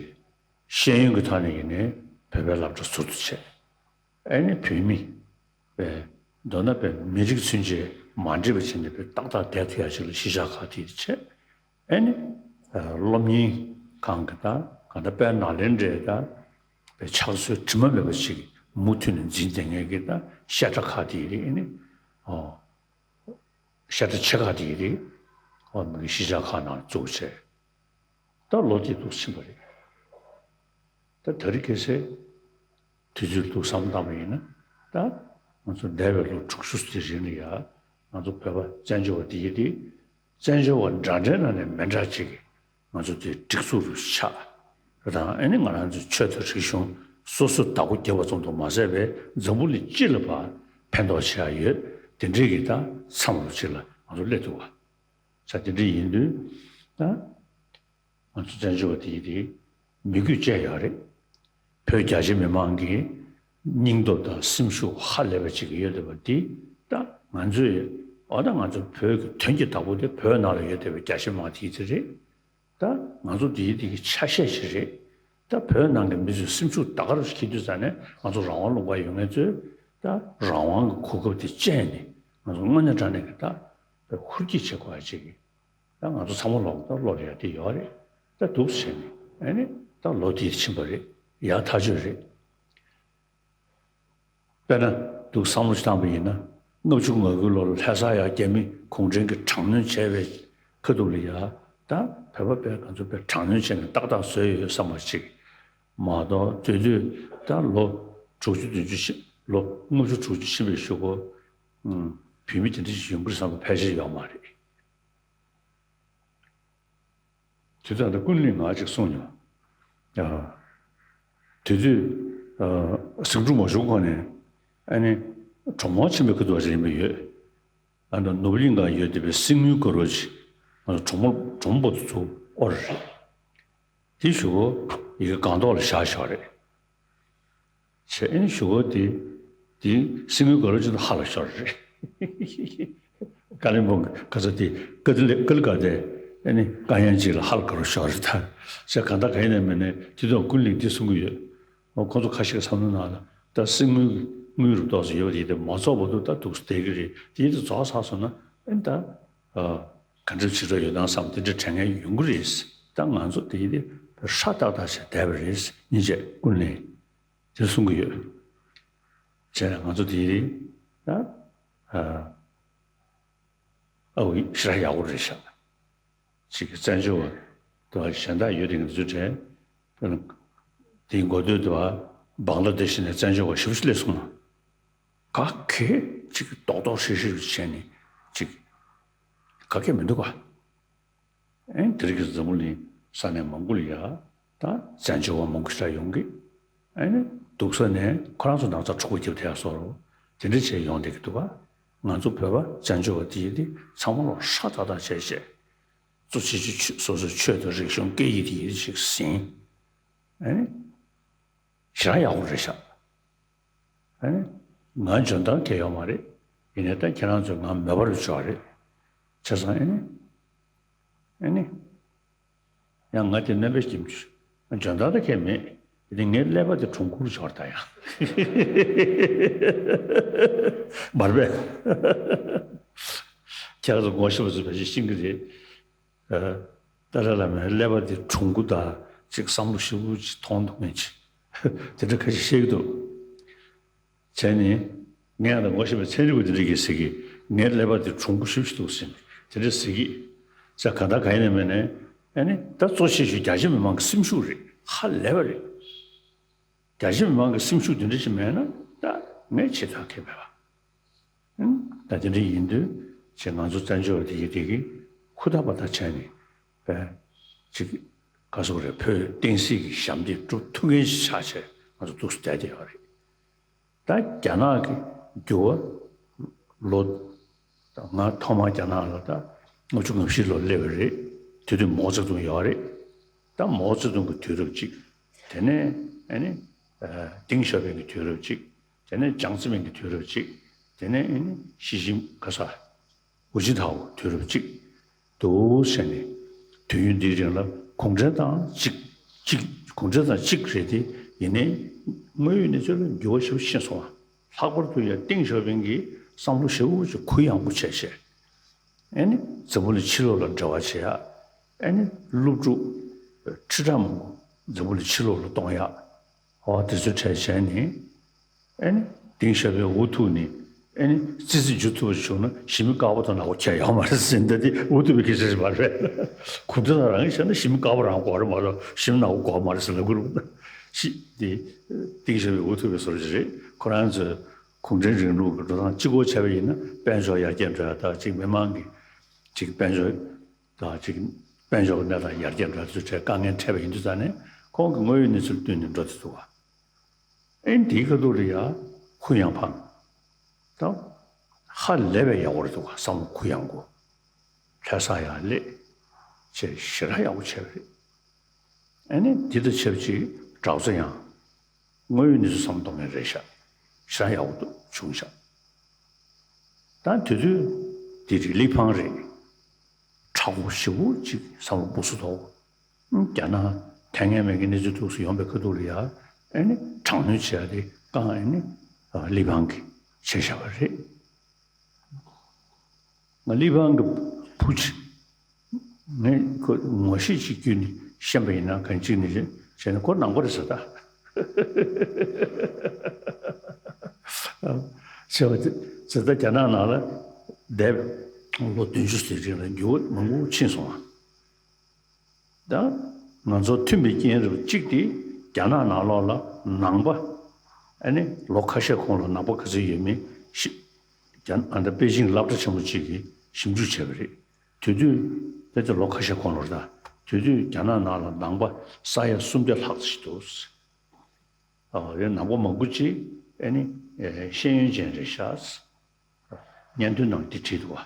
ཤེས་ཡོན་གྱི་ཐོག་ནས་ཡིན་ནའི་བོད་པའི་སློབ་གྲྭ་ཟུར་དུ་བྱས། ཨེ་ནི་བོད་མི་པའི་མདོར་ན་པའི་མི་རིགས་ཚུན་ཆད་མ་འདྲེས་པ་བྱས་ནས་པའི་ཏག་ཏག་བསྡད་ཐུབ་ཡག་ཅིག་ལ་གཞིས་ཆགས་ཁག་དེ་བྱས། ཨེ་ནི་ཨ་སློབ་གཉེར་ཁང་གི་ད་གང་ལྟར་དཔལ་ནཱ་ལེནྡྲའི་ད་པའི་ཕྱག་སྲོལ་དྲི་མ་མེད་པ་ཞིག་མུ་མཐུད་ནས་འཛིན་བསྡད་མཁན་གྱི་ད་བཤད་གྲྭ་ཁག་དེ་ཡིན། ཨེ་ནི་ཨོ་བཤད་གྲྭ་ཆེ་ཁག་དེ་ཡིན། ཨོ་མི་གི་གཞིས་ཆགས་ཁག་ནང་བཙུགས་བྱས། ད་ལོ་དེ་འདུག་ཕྱིན་པ་རེད། ད་ད་རེས་ཁ་སང་དུས་ཚོད་འདུག་བསམ་བཏང་པ་ཡིན་ན། ད་ང་ཚོ་འདས་པའི་ལོ་དྲུག་ཅུ་དེ་རིང་ལ་ཡ་ང་ཚོ་བོད་པ་བཙན་བྱོལ་བ་དེ་ཡི་དེ་བཙན་བྱོལ་བ་འདྲ་འདྲའི་ནང་ནས་མི་འདྲ་ཅིག་གི་ང་ཚོ་དེ་སྒྲིག་འཛུགས་རུ་ཆགས། དང་ཨ་ནི་ང་རང་ཚོའི་ཆོས་དང་རིག་གཞུང་སོ་སོ་བདག་པོ་རྒྱབ་པ་ཙམ་དུ་མ་ཟད་པའི་འཛམ་བུ་གླིང་སྤྱི་ལ་ཕར་ཕན་ཐོགས་བྱེད་ཡ་ཡོད། དེ་འདྲའི་གི་ད་མཚམས་རུ་ཅིག་ལ་ང་ཚོ་སླེབས་འདུག་བ། ས་དེ་འདྲ་ཡིན་དུས་ད་ང་ཚོ་བཙན་བྱོལ་བ་དེ་ཡི་དེ་མི་རྒྱུད་བཅས་ཡོད་རེད། བོད་རྒྱ་ཆེ་མི་མང་གི་སྙིང་སྟོབས་དང་སེམས་ཤུགས་ཧ་ལས་པ་ཅིག་ཡོད་བསྡད་པ་འདི། ད་ང་ཚོས་འོ་ད་ང་ཚོ་བོད་ཀྱི་དོན་གྱི་བདག་པོ་དེ་བོད་ནང་ལ་ཡོད་བསྡད་པའི་རྒྱ་ཆེ་མི་མང་དེ་ཡི་དེ་རེད། ད་ང་ཚོ་དེ་ཡི་དེ་གི་ཆ་ཤས་ཤིག་རེད། ད་བོད་ནང་གི་མི་ཚོས་སེམས་ཤུགས་ད་ག་རུ་འཁྱེར་དུས་ཙ་ནས་ང་ཚོ་རང་དབང་ལུང་པར་ཡོད་མཁན་ཚོས་ད་རང་དབང་གི་གོ་སྐབས་དེ་སྤྱད་ནས་ང་ཚོ་དངོས་གནས་དྲང་གནས་ཀྱི་ད་ཧུར་སྐྱེད་བྱེད་དགོས་ཡ་ཅིག་གི། ད་ང་ཚོ་ཚང་མ་ལོག་ད་ལོག་ཡ་དེ་ཡོད་རེད། ད་འདུག་སེ་བྱས་ནས་ཨ་ནི་ད་ལོ་དེ་ཕྱིན་པ་རེད། ཡག་ཐག་ཆོད་རེད། དཔེར་ན་འདུག་བསམ་བློ་ཞིག་བཏང་པ་ཡིན་ན། ལྔ་བཅུ་ང་དགུའི་ལོ་ལ་ལྷ་ས་ཡ་རྒྱ་མི་གུང་ཁྲན་གྱིས་དྲག་གནོན་བྱས་པའི་ཁ་ཐུག་ལ་ཡ་ད་བོད་པ་དཔེ་ང་ཚོ་དཔེ་དྲག་གནོན་བྱས་ནས་ཏག་ཏག་བཟོས་ཡོད་བསམ་པ་ཅིག་མ་གཏོགས། དེ་དུས་ད་ལོ་དྲུག་ཅུ་བདུན་ཅུ་ཕྱིན། ལོ་ལྔ་བཅུ་དྲུག་ཅུ་ཕྱིན་པའི་གཞུག་གུ་བོད་མི་དེ་འདྲ་ཞིག་ཡོང་གི་རེད་བསམ་པ་ཕལ་ཆེར་ཡོད་མ་རེད། དེ་ལྟར་ད་ཀུན་གླིང་ང་ཅིག་གསུངས་མྱོང་། ཨ། དེ་དུས་ཨ་གཟིམ་དྲུང་མ་བྱུང་གོང་ནས་ཨ་ནི་གྲོ་མོ་ཆེན་པོའི་ཁ་ཐུག་ཅིག་ཡིན་པ་ཡོད། ཨ་ནི་ནོར་བུ་གླིང་ག་ཡོད་བསྡད་པའི་གསེར་དངུལ་དཀར་པོ་ཅིག་ང་ཚོ་གྲོ་མོ་གྲོ་མོ་པོ་ཏི་ཚོ་དབོར་རེད། དེའི་གཞུག་གུ་ཡི་གེ་སྒང་ཏོག་ལ་བཞག་བཞག་རེད། བྱས་ཨེ་ནི་གཞུག་གུ་དེ་དེ་གསེར་དངུལ་དཀར་པོ་ཅིག་ཧ་ལ་ཤོར་རེད། ཀ་ལིམ་པོང་ག་ས་དེ་ཀ་ཏི་ལི་ཀ་ལི་ཀ་དེ་ཨེ་ནི་ཀ་ཡན་ཅིག་ལ་ཧ་ལ་དཀར་པོ་ཤོར་རེད་ད། བྱས་གང་ལྟར་ག་ཡིན་ནའི་མིན་ནའི་དེ་དུས་ཀུན་གླིང་དེ་གསུང་གི་ཡོད། ཁོང་ཚོ་ཁ་ཤས་ཀྱི་བསམ་བློ་ནང་ལ་ད་གསེར་དངུལ་ དངུལ་རུ་ཏོག་ཙམ་ཡོད་པ་དེ་དེ་མ་རྫོགས་བར་དུ་ད་འདུག་སེ་བསྡད་ཀྱི་རེད། དེ་དེ་རྫོགས་ཚར་སོང་ན་ཨེ་ད་ཨ་ག་འདྲ་བྱེད་འགྲོ་ཡོད་དམ་བསམ་དེ་འདྲ་དྲན་མཁན་ཡོང་གི་རེད། ད་ང་ཚོ་དེ་དེ་ཧྲ་ཏག་ཏག་བྱས་བསྡད་པ་རེད། སྙིང་རྗེ་ཀུན་ལེགས་དེ་གསུང་གི་ཡོད། བྱས་ན་ང་ཚོ་དེ་དེ་ད་ཨ་ཨ་འོ་ཞེ་དྲག་ཡག་པོ་རེད་ཤག་ཅིག་བཙན་བྱོལ་བ་དུ་བ་གཞན་དག་ཡོད་དེ་ང་ཚོའི་གྲས་དེའི་འགོ་སྟོད་དུ་བ་བང་ལ་དེ་བཞིན་ནས་བཙན་བྱོལ་བ་ཞེ་པོ་ཅིག་སླེབས་སོང་ན་ག་གེ་ཅིག་རྡོག་རྡོག་ཧྲིལ་ཧྲིལ་བྱས་ནས་ཅིག་ག་གེ་མི་འདུག་ག་ཨེ་དེ་རིང་གི་འཛམ་བུ་གླིང་ས་གནས་མང་པོ་ལ་ཡ་ད་བཙན་བྱོལ་བ་མང་པོ་ཞིག་ཡོང་གི་ཨེ་ནི་འདུག་ས་ནས་ཁོ་རང་ཚོ་ནང་ཚ་འཁྲུག་པ་རྒྱབ་དེ་ཡ་སོགས་རོ་དེ་འདྲ་བྱས་ཡོང་བསྡད་ཀྱི་འདུག་ག་ང་ཚོ་བོད་པ་བཙན་བྱོལ་བ་དེ་ཡི་དེ་ཚང་མ་ལོ་ཧྲ་ཏག་ཏག་བྱས་བྱས། གཙོ་ཆེ་ཆེ་ཆོས་སོ་སོའི་ཆོས་དང་རིག་གཞུང་སྐད་ཡིག་དེ་ཡིན་ཞིག་ཟིན། ཨ་ནི། ཞེ་དྲག་ཡག་པོ་རེད་ཤག་ཨ་ནི། ང་འཇོན་ཐང་གང་ཡོད་མ་རེད། ཡིན་ནའི་ད་ཁྱེད་རང་ཚོས་ང་མོས་པ་རུ་བྱོས་རེད། བྱས་ཙང་ཨ་ནི། ཨ་ནི། ཡང་ང་དེ་རྣམ་པའི་ཁྱིམ་ཆུ། འཇོན་ཐང་ད་གང་མེད། དེ་ངའི་ཀླད་པ་དེ་གྲུང་ཁུར་བྱོས་ད་ཡང་། མར་པས། ཁྱེད་རང་ཚོ་ངོ་ཤེས་པ་ཚོས་ཕལ་ཆེར་ཤེས་ཀྱི་རེད། ཨ། ཏཱ་ལའི་བླ་མའི་ཀླད་པ་དེ་གྲུང་པོ་དང་ཅིག་བསམ་བློ་ཞིབ་པོ་ཅིག་མཐོང་ཐུབ་མཁན་ཅིག་དེ་འདྲ་ཁ་ཤས་བཤད་ཀྱི་འདུག་བྱས་ནས་ངས་ཨ་ད་ངོ་ཤེས་པའི་ཚན་རིག་པ་དེ་འདྲ་གིས་ཟེར་གི་ངའི་ཀླད་པ་དེ་གྲུང་པོ་ཞེ་པོ་ཅིག་འདུག་ཟེར་ནས་དེ་འདྲ་ཟེར་གི་ས་གང་ལྟར་གང་ཡིན་ནའི་མིན་ནའི་ཨ་ནི་ད་གཙོ་ཆེ་ཤོས་རྒྱ་ཆེ་མི་མང་གི་སེམས་ཤུགས་རེད། ཧ་ལས་པ་རེད། རྒྱ་ཆེ་མི་མང་གི་སེམས་ཤུགས་དེ་འདྲ་ཞིག་མེད་ན་ད་ངས་བྱེད་ཐབས་གང་ཡང་མེད་པ། ཨང་། ད་དེ་འདྲ་ཡིན་དུས་ཅེས་ང་ཚོ་བཙན་བྱོལ་བ་དེ་གི་དེ་གི་ཧུར་ཐག་པ་ཐག་བྱས་ནས་བས་ཅིག་ག་སོག་རེད་བོད་བསྟན་སྲིད་ཀྱི་ཞབས་འདེགས་སྒྲུབ་ཐུབ་མཁན་ཞིག་ཆགས་བྱས་ང་ཚོ་འདུག་སེ་བསྡད་བསྡད་ཡོད་རེད། ད་རྒྱ་ནག་གི་འགྱུར་བ་ལོ། ད་ང་ཐོག་མར་རྒྱ་ནག་ལ་ད་ལྔ་བཅུ་ང་བཞི་ལོ་སླེབས་པ་རེད། དེ་དུས་མའོ་ཙེ་ཏུང་ཡོད་རེད། ད་མའོ་ཙེ་ཏུང་གི་དུས་རབས་གཅིག་དེ་ནས་ཨ་ནི་ཨ་ཏེང་ཞའོ་ཕིང་གི་དུས་རབས་གཅིག་དེ་ནས་ཅང་ཙེ་མིན་གྱི་དུས་རབས་གཅིག་དེ་ནས་ཨ་ནི་ཞི་ཅིན་ག་ས་ཧུ་ཅིན་ཐའོ་དུས་རབས་གཅིག་འདུག་བྱས་ནས་དུས་ཡུན་འདིའི་རིང་ལ་གུང་ཁྲན་ཏང་གཅིག་གཅིག་གུང་ཁྲན་ཏང་གཅིག་རེད་དེ། ཡིན་ནའི་དངོས་ཡོད་གནས་ཚུལ་ལ་འགྱུར་བ་ཞེ་པོ་ཕྱིན་སོང་བ། ལྷག་པར་དུ་ཡང་ཏེང་ཞའོ་ཕིང་གིས་བསམ་བློ་ཞེ་པོ་ཅིག་གུ་ཡངས་པོ་བྱས་བྱས། ཨེ་ནི་འཛམ་བུ་གླིང་ཕྱི་ལོགས་ལ་འབྲེལ་བ་བྱེད་ཡག་ཨེ་ནི་སློབ་ཕྲུག་ཁྲི་ཕྲག་མང་པོ་འཛམ་བུ་གླིང་ཕྱི་ལོགས་ལ་གཏོང་ཡག་འོ་དེ་ཚོ་གྲས་བྱས་ནས་ཨེ་ནི་ཏེང་ཞའོ་ཕིང་འུ་ཐུག་ནས་ཨེ་ནི་ཙི་ཙི་འཇུ་ཐུབ་པ་བྱུང་ན་ཞི་མི་དཀར་པོ་དང་ནག་པོ་ཁྱད་ཡོད་མ་རེད་ཟེར། འདི་དེ་འུ་ཐུག་པའི་སྐད་ཆ་ཞིག་མ་རེད། གུང་ཁྲན་ཏང་རང་གིས་བཤད་ན་ཞི་མི་དཀར་པོ་རང་དགོས་རེད་མ་གཏོགས་ཞི་མི་ནག་པོ་དགོས་མ་རེད་ཟེར་ལབ་ཀྱི་རེད། ཤི་དེ་ཏེང་ཞའོ་ཕིང་འུ་ཐུག་པའི་བཟོ་འདྲ་ཞིག་རེད། ཁོ་རང་ཚོས་གུང་ཁྲན་རིང་ལུགས་ཀྱི་འགྲོ་སྟངས་གཅིག་པོ་བྱས་པ་ཡིན་ན་དཔལ་འབྱོར་ཡར་རྒྱས་འགྲོ་ཡག་དང་གཅིག་མི་མང་གི་གཅིག་དཔལ་འབྱོར་དང་གཅིག་དཔལ་འབྱོར་གྱི་གནས་སྟངས་ཡར་རྒྱས་འགྲོ་ཡག་དེ་ཚོའི་གྲས་དཀའ་ངལ་འཕྲད་པ་ཡིན་དུས་ཙང་ནས་ཁོང་གི་དངོས་ཡོད་གནས་ཚུལ་བསྟུན་ནས་འགྲོ་དེ་འདུག་བ། ཨེ་འདིའི་ཁ་ཐུག་ལ་ཡ་གུ་ཡངས་ཕང་། ད་ཧ་ལས་པའི་ཡག་པོ་རེད་འདུག་བ། བསམ་བློ་གུ་ཡངས་པོ། ལྷ་ས་ཡར་སླེབས་བྱས་ཞེ་དྲག་ཡག་པོ་བྱས་པ་རེད། ཨ་ནི་འདི་དང་ཆབས་ཅིག་གྲྭ་ཚང་ཡང་དངོས་ཡོད་གནས་ཚུལ་བསམ་བློ་གཏོང་མཁན་རེད་ཤག་ཞེ་དྲག་ཡག་པོ་འདུག་བྱུང་ཤག་ད་དེ་དུས་དེ་རིང་ལི་ཕང་རེད། མཁྲེགས་པོ་ཞེ་པོ་ཅིག་བསམ་བློ་སྦུག་སུ་དོག་རྒྱ་ནག་ཐད་ངན་མེད་ཀྱི་གནས་ཚུལ་ཐུགས་སུ་ཡོང་པའི་ཁ་ཐུག་ལ་ཡ་ཨ་ནི་དྲག་གནོན་བྱེད་ཡ་དེ་རྐང་ཨ་ནི་ལི་ཕང་གིས་བྱས་བཞག་པ་རེད། ང་ལི་ཕང་གི་བུ་ཅིག་ངས་ཁོ་ངོ་ཤེས་ཅིག་བརྒྱུད་ནས་ཤེས་པ་ཡིན་ན་གང་ཅིག་ནས་བྱས་ན་ཁོ་ནང་པ་རེད་ཟེར་ད། བྱས་པ་དེ་ཟེར་ད་རྒྱ་ནག་ནང་ལ་འདས་ལོ་བདུན་ཅུ་ཙམ་རིང་ལ་འགྱུར་བ་མང་པོ་ཕྱིན་སོང་བ། ད་ང་ཚོ་མཐུན་པའི་རྐྱེན་རེད་པ་གཅིག་དེ་རྒྱ་ནག་ནང་ལོགས་ལ་ནང་པ་ཨ་ནི་ལོ་ཁ་ཤས་གོང་ལ་ནང་པ་ག་ཚོད་ཡོད་མེད་ཤི་རྒྱ་ཨ་ད་པེ་ཅིང་སློབ་གྲྭ་ཆེན་མོ་གཅིག་གིས་ཞིབ་འཇུག་བྱས་པ་རེད། དེ་དུས་ད་ལྟ་ལོ་ཁ་ཤས་གོང་ལོར་ད་དེ་དུས་རྒྱ་ནག་ནང་ལ་ནང་པ་ས་ཡ་སུམ་བརྒྱ་ལྷག་ཙམ་ཞིག་འདུག་ཨ་རེད། ནང་པ་མང་པོ་ཅིག་ཨ་ནི་ཤེས་ཡོན་ཅན་རེད་ཤག་སྙན་ཐོའི་ནང་འདི་བྲིས་འདུག་བ།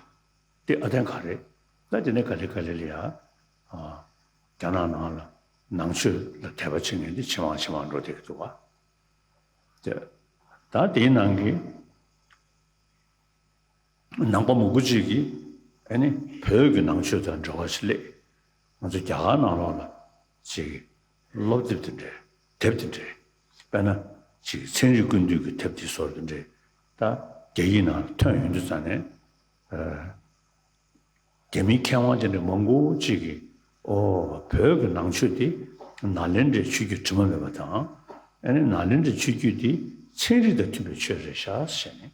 འདི་ཨ་བརྟན་ག་རེད། ད་དེ་ནས་ག་ལེ་ག་ལེ་ལ་ཡ། ཨ། རྒྱ་ནག་ནང་ལ་ནང་ཆོས་ལ་དད་པ་བྱེད་མཁན་འདི་ཇེ་མང་ཇེ་མང་འགྲོ་བསྡད་ཀྱི་འདུག་བ། དེ། ད་དེའི་ནང་གི་ནང་པ་མང་པོ་ཅིག་གིས་ཨ་ནི་བོད་ཀྱི་ནང་ཆོས་དང་འབྲེལ་བ་ཞིག་སླེབས། ང་ཚོ་རྒྱ་གར་ནང་ལོགས་ལ་ཅིག་སློབ་དེབ་དེ་འདྲའི་དེབ་དེ་འདྲའི་དཔེར་ན་ ཅིག་ཚན་རིག་ཀུན་བཏུས་ཀྱི་ཐབས་འདི་སོར་དེ་འདྲས་ད་རྒྱ་ཡིག་ནང་ཐོན་ཡོང་དུས་ཙང་ནས། རྒྱ་མིའི་མཁས་དབང་དེ་འདྲ་མང་པོ་ཅིག་གིས་ཨོ་བོད་ཀྱི་ནང་ཆོས་དེ་ནཱ་ལེནྡྲའི་ཆོས་བརྒྱུད་དྲི་མ་མེད་པ་དང་། ཨ་ནི་ནཱ་ལེནྡྲའི་ཆོས་བརྒྱུད་དེ་ཚན་རིག་དང་མཐུན་པའི་ཆོས་རེད་ཤག་ཟེར་ནས།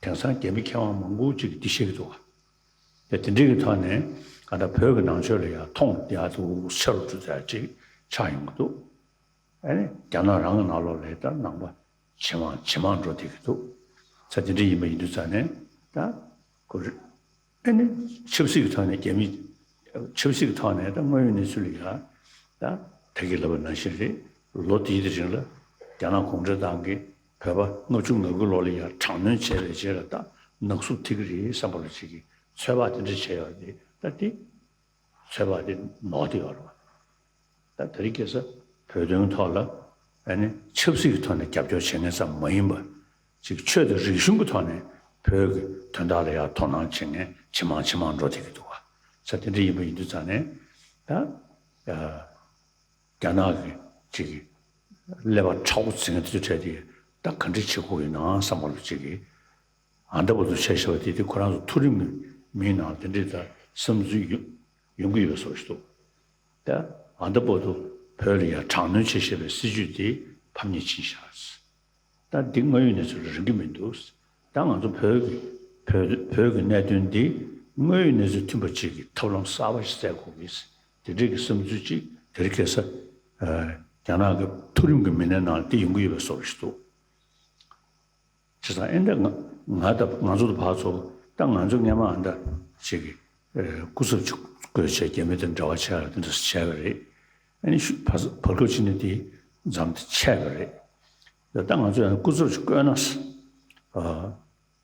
དེང་སང་རྒྱ་མི་མཁས་དབང་མང་པོ་ཅིག་གིས་འདི་བཤད་ཀྱི་འདུག་ག། དེ་དེ་འདྲའི་གི་ཐོག་ནས་ག་ད་བོད་ཀྱི་ནང་ཆོས་ལ་ཡང་མཐོང་ཡག་ཏུ་ཆེ་རུ་འགྲོ་ཚད་ཅིག་ཆགས་ཡོང་གི་འདུག་ཨ་ནི་རྒྱ་ནག་རང་གི་ནང་ལོགས་ལ་ད་ནང་པ་ཇེ་མང་ཇེ་མང་འགྲོ་བསྡད་ཀྱི་འདུག་ས་དེ་འདྲ་ཡིན་པ་ཡིན་དུས་ཙང་ནས་ད་ཁོ་རེ་ཨ་ནི་ཆབ་སྲིད་ཀྱི་ཐོག་ནས་རྒྱ་མི་ཆབ་སྲིད་ཀྱི་ཐོག་ནས་ད་དངོས་ཡོད་གནས་ཚུལ་ལ་ཡ་ད་ད་གིན་ལབ་པ་ནང་བཞིན་རེད། ལོ་འདིའི་རིང་ལ་རྒྱ་ནག་གུང་ཁྲན་ཏང་གིས་བོད་པ་ལྔ་བཅུ་ང་དགུ་ལོ་ལ་ཡ་དྲག་གནོན་བྱས་པའི་རྗེས་ལ་ད་ནག་བསུབ་ཐེབས་ཀྱི་རེད་བསམ་པ་ལ་ཅིག་གིས་ཚོད་དཔག་དེ་འདྲ་བྱས་ཡོད་རེད། ད་དེ་ཚོད་དཔག་དེ་ནོར་བསྡད་ཡོད་རེད་བ། ད་དེ་རིང་ཁ་སང་བོད་དོན་ཐོག་ལ་ཨ་ནི་ཆབ་སྲིད་ཀྱི་ཐོག་ནས་རྒྱབ་སྐྱོར་བྱེད་མཁན་ཙམ་མ་ཡིན་པ། ཅིག་ཆོས་དང་རིག་གཞུང་གི་ཐོག་ནས་བོད་ཀྱི་དོན་དག་ལ་ཡང་དོ་སྣང་བྱེད་མཁན་ཇེ་མང་ཇེ་མང་འགྲོ་བསྡད་ཀྱི་འདུག་བ། ས་དེ་འདྲ་ཡིན་པ་ཡིན་དུས་ཙང་ནས་ད་རྒྱ་ནག་གི་ཅིག་ཀླད་པ་ཁྲ་བོ་འཛིན་མཁན་དེ་ཚོའི་གྲས་དེ་ད་ག་འདྲ་བྱེད་དགོས་ཡིན་ནམ་བསམ་པ་ལ་ཅིག་གིས། ཨ་ད་བར་དུ་བྱས་བཞག་པ་དེ་དེ་ཁོ་རང་ཚོ་མཐོ་རིམ་གྱི་མིའི་ནང་དེ་འདྲའི་ད་བསམ་ཚུལ་ཡོང་ཡོང་གི་ཡོད་པའི་བཟོ་ཞིག་འདུག་ད་ཨ་ད་བར་དུ་བོད་ལ་ཡང་དྲག་གནོན་བྱས་བཞག་པའི་སྲིད་ཇུས་དེ་ཕམ་ཉེས་ཕྱིན་བཞག་ད་འདི་དངོས་ཡོད་གནས་ཚུལ་ལ་རིང་གི་མི་འདུག་ད་ང་ཚོ་བོད་ཀྱི་བོད་བོད་ཀྱི་གནད་དོན་འདི་དངོས་ཡོད་གནས་ཚུལ་མཐུན་པ་ཅིག་གི་ཐབས་ལམ་གསར་པ་ཞིག་བཙལ་དགོས་ཀྱི། དེ་འདྲའི་གི་བསམ་ཚུལ་ཅིག་དེ་རིང་ཁ་སང་རྒྱ་ནག་གི་མཐོ་རིམ་གྱི་མི་སྣའི་ནང་ལ་འདི་ཡོང་གི་ཡོད་པའི་བཟོ་ཞིག་འདུག་བྱས་ཙང་ཨེ་འདྲ་ང་ང་དང་ང་ཚོ་དང་བར་ཚོ་ད་ང་ཚོ་སྔོན་མ་ཨ་འདྲ་ཅིག་གི་སྐུ་ཚབ་ཅིག་བསྐོས་བྱས་རྒྱ་མི་དང་འབྲེལ་བ་བྱས་ལ་དེ་འདྲ་བྱས་པ་རེད། ཨ་ནི་ཤུ་བར་བར་སྐབས་ཅིག་ནས་དེ་མཚམས་དེ་ཆད་པ་རེད། ད་ང་ཚོ་ཡང་སྐུ་ཚབ་ཅིག་བསྐོས་ན་ཨ་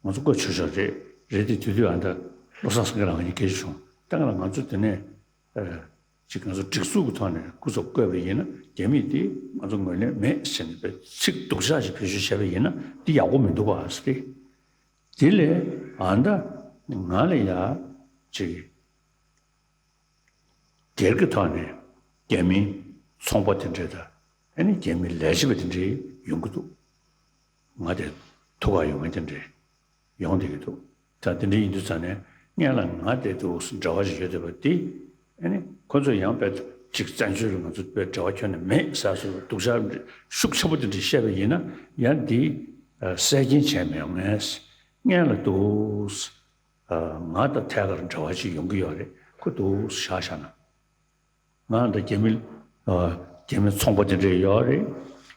ང་ཚོ་བསྐོས་ཆོག་ཆོག་རེད། རེད་དེ་དུས་དུས་ཨ་འདྲ་བློ་བཟང་སེང་གེ་ལགས་ང་གཉིས་སྐད་ཆ་བྱུང་ད་ག་ལ་ང་ཚོ་དེ་ནས། ཅིག་ང་ཚོ་སྒྲིག་འཛུགས་ཀྱི་ཐོག་ནས་སྐུ་ཚབ་བསྐོས་པ་ཡིན་ན་རྒྱ་མིས་དེ་ང་ཚོ་ངོས་ལེན་མེད་ཟེར་ནས་པའི་ཚིག་སྡུག་ཅག་ཅིག་བེད་སྤྱོད་བྱས་པ་ཡིན་ན་འདི་ཡག་པོ་མི་འདུག་ག་ཟེར་ཏེ། དེ་ལས་ཨ་ད་ང་ལ་ཡ་ཅིག་སྒེར་གྱི་ཐོག་ནས་རྒྱ་མིའི་ཚོང་པ་དེ་འདྲས་དང་ཨ་ནི་རྒྱ་མིའི་ལས་བྱེད་པ་དེ་འདྲས་ཡོང་གི་འདུག་ང་དེ་ཐུག་ག་ཡོང་མཁན་དེ་འདྲས། ཡོང་བསྡད་ཀྱི་འདུག་ད་དེ་འདྲ་ཡིན་དུས་ཙང་ནས་སྔོན་ལ་ང་དེ་འདུག་འབྲེལ་བ་ཞིག་ཡོད་བསྡད་པ་དེ་ཨ་ནི་ཁོ་ཚོ་ཡང་དཔེ་ཅིག་བཙན་བྱོལ་ལ་ང་ཚོ་དཔེ་འབྲེལ་བ་ཁྱོན་ནས་མེད་ཟེར་སོང་སྡུག་ཅག་ཤུགས་ཆེན་པོ་དེ་འདྲ་བཤད་པ་ཡིན་ན་ཡང་འདི་གསལ་རྐྱེན་བྱས་མི་ཡོང་ངས་སྔོན་ལ་འདུག་ང་དང་ཐད་ཀར་འབྲེལ་བ་ཅིག་ཡོང་གི་ཡོད་རེད་ཁོ་འདུག་བཞག་བཞག་ན། ང་འདི་རྒྱ་མི་ཨ་རྒྱ་མི་ཚོང་པ་དེ་འདྲས་ཡོད་རེད།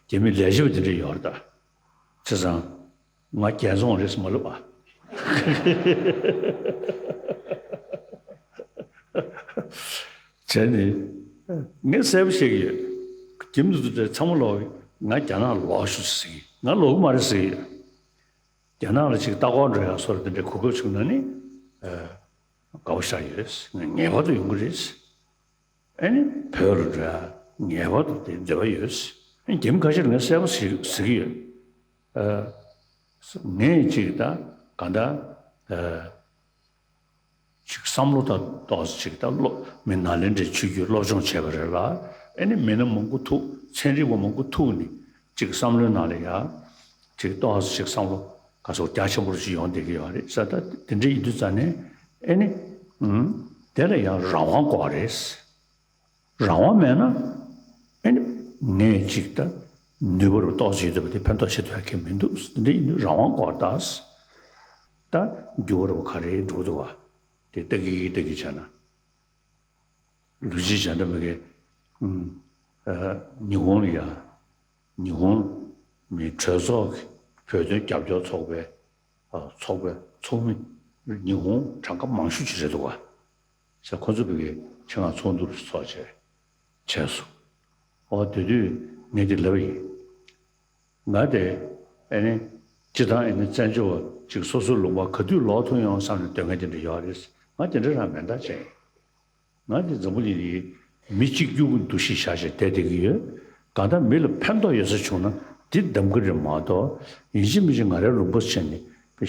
རྒྱ་མི་ལས་བྱེད་པ་དེ་འདྲས་ཡོད་རེད་ད། བྱས་ཙང་ང་རྒྱལ་བཙོང་རེད་ཟེར་མ་ལབ་ཨ། བྱས་ནས་ངས་གསལ་པོ་བཤད་ཀྱི་ཡོད། རྒྱ་མི་དེ་ཚོ་ཚང་མ་ལོག་གི་ང་རྒྱ་ནག་ལོག་ཤོག་ཟེར་གྱི་ང་ལོག་གི་མ་རེད་ཟེར་གྱི་ཡོད། རྒྱ་ནག་ལ་ཅིག་ལྟ་སྐོར་འགྲོ་ཡག་སོགས་དེ་འདྲའི་གོ་སྐབས་བྱུང་ན་ནི་ཨ་དགའ་པོ་ཞེ་དྲག་ཡོད། ངེས་པར་དུ་ཡོང་གི་རེད། ཨ་ནི་བོད་ལ་འགྲོ་ཡག་ངེས་པར་དུ་དེ་འདོད་པ་ཡོད། ཨ་ནི་རྒྱ་མི་ཁ་ཤས་ལ་ངས་གསལ་པོ་ཞིག་ཟེར་གྱི་ཡོད། ཨ་ངས་ཅིག་ད་ག་ད་ཨ་ཅིག་བསམ་བློ་དང་ཏོག་ཙམ་ཅིག་ད་སློབ་མི་ནཱ་ལེནྡྲའི་ཆོས་བརྒྱུད་སློབ་སྦྱོང་བྱས་པ་རེད་ལ། ཨ་ནི་མི་སྣ་མང་པོ་ཐུག་ཚན་རིག་པ་མང་པོ་ཐུག་ནས་ཅིག་བསམ་བློའི་ནང་ལ་ཡ་ཅིག་ཏོག་ཙམ་ཅིག་བསམ་བློ་ག་ཚོད་རྒྱ་ཆེན་པོ་ཅིག་ཡོང་བསྡད་ཀྱི་ཡོད་རེད་ས། ད་དེ་འདྲ་ཡིན་དུས་ཙང་ནས་ཨ་ནི་ཨུམ་དེ་ལ་ཡང་རང་དབང་དགོས་རེད། རང་དབང་མེད་ན་ཨ་ནི་ངས་ཅིག་ད་ནུས་པ་རུ་ཏོག་ཙམ་ཡོད་དེ་བ་དེ་ཕན་ཐོགས་ཆེ་ཐུབ་ཡག་གི་མི་འདུག་འདི་ཡིན་དུས་རང་དབང་དགོས་ད། ད་འགྱུར་བ་རུ་ག་རེ་འགྲོ་འདུག་བ་དེ་ལྟ་གི་ལྟ་གི་བྱས་ན། ལུས་སྦྱིན་བྱས་འདྲ་མི་གི་ཨུམ་ཨ་ཉི་ཧོང་ལ་ཡ་ཉི་ཧོང་མི་གྲོས་ཚོགས་ཀྱི་བོད་དོན་རྒྱབ་སྐྱོར་ཚོགས་པའི་ཨ་ཚོགས་པའི་ཚོགས་མི་ཉི་ཧོང་གྲངས་ཀ་མང་ཤོས་ཅིག་རེད་འདུག་བ། ཟེར་ཁོ་ཚོ་བོད་ཀྱི་ཆེད་མངགས་ཚོགས་འདུ་ཚོགས་བྱས་བྱས་སོང་། ཨོ་དེ་དུས་ངས་འདི་ལབ་པ་ཡིན། ང་དེ་ཨེ་ནི་སྤྱི་བཏང་ཨེ་ནི་བཙན་བྱོལ་བ་ཅིག་སོ་སོའི་ལུང་པ་ག་དུས་ལོག་ཐུབ་ཡོང་བསམ་ནས་སྡོད་མཁན་དེ་འདྲ་ཡོད་རེད། ང་དེ་འདྲ་རང་མེད་མདའ་བྱས་ཡིན། ང་དེ་འཛམ་བུ་གླིང་འདིའི་མི་གཅིག་གྱུར་གྱི་འདུ་ཤེས་བཞག་བྱས་བསྡད་བསྡད་ཀྱི་ཡོད། གང་ལྟར་མི་ལ་ཕན་ཐོགས་ཡོད་ས་བྱུང་ན་འདི་གདམ་གྱི་རེད་མ་གཏོགས་ཡིན་གཅིག་མིན་གཅིག་ང་རའི་ལུང་པ་བྱས་ནས་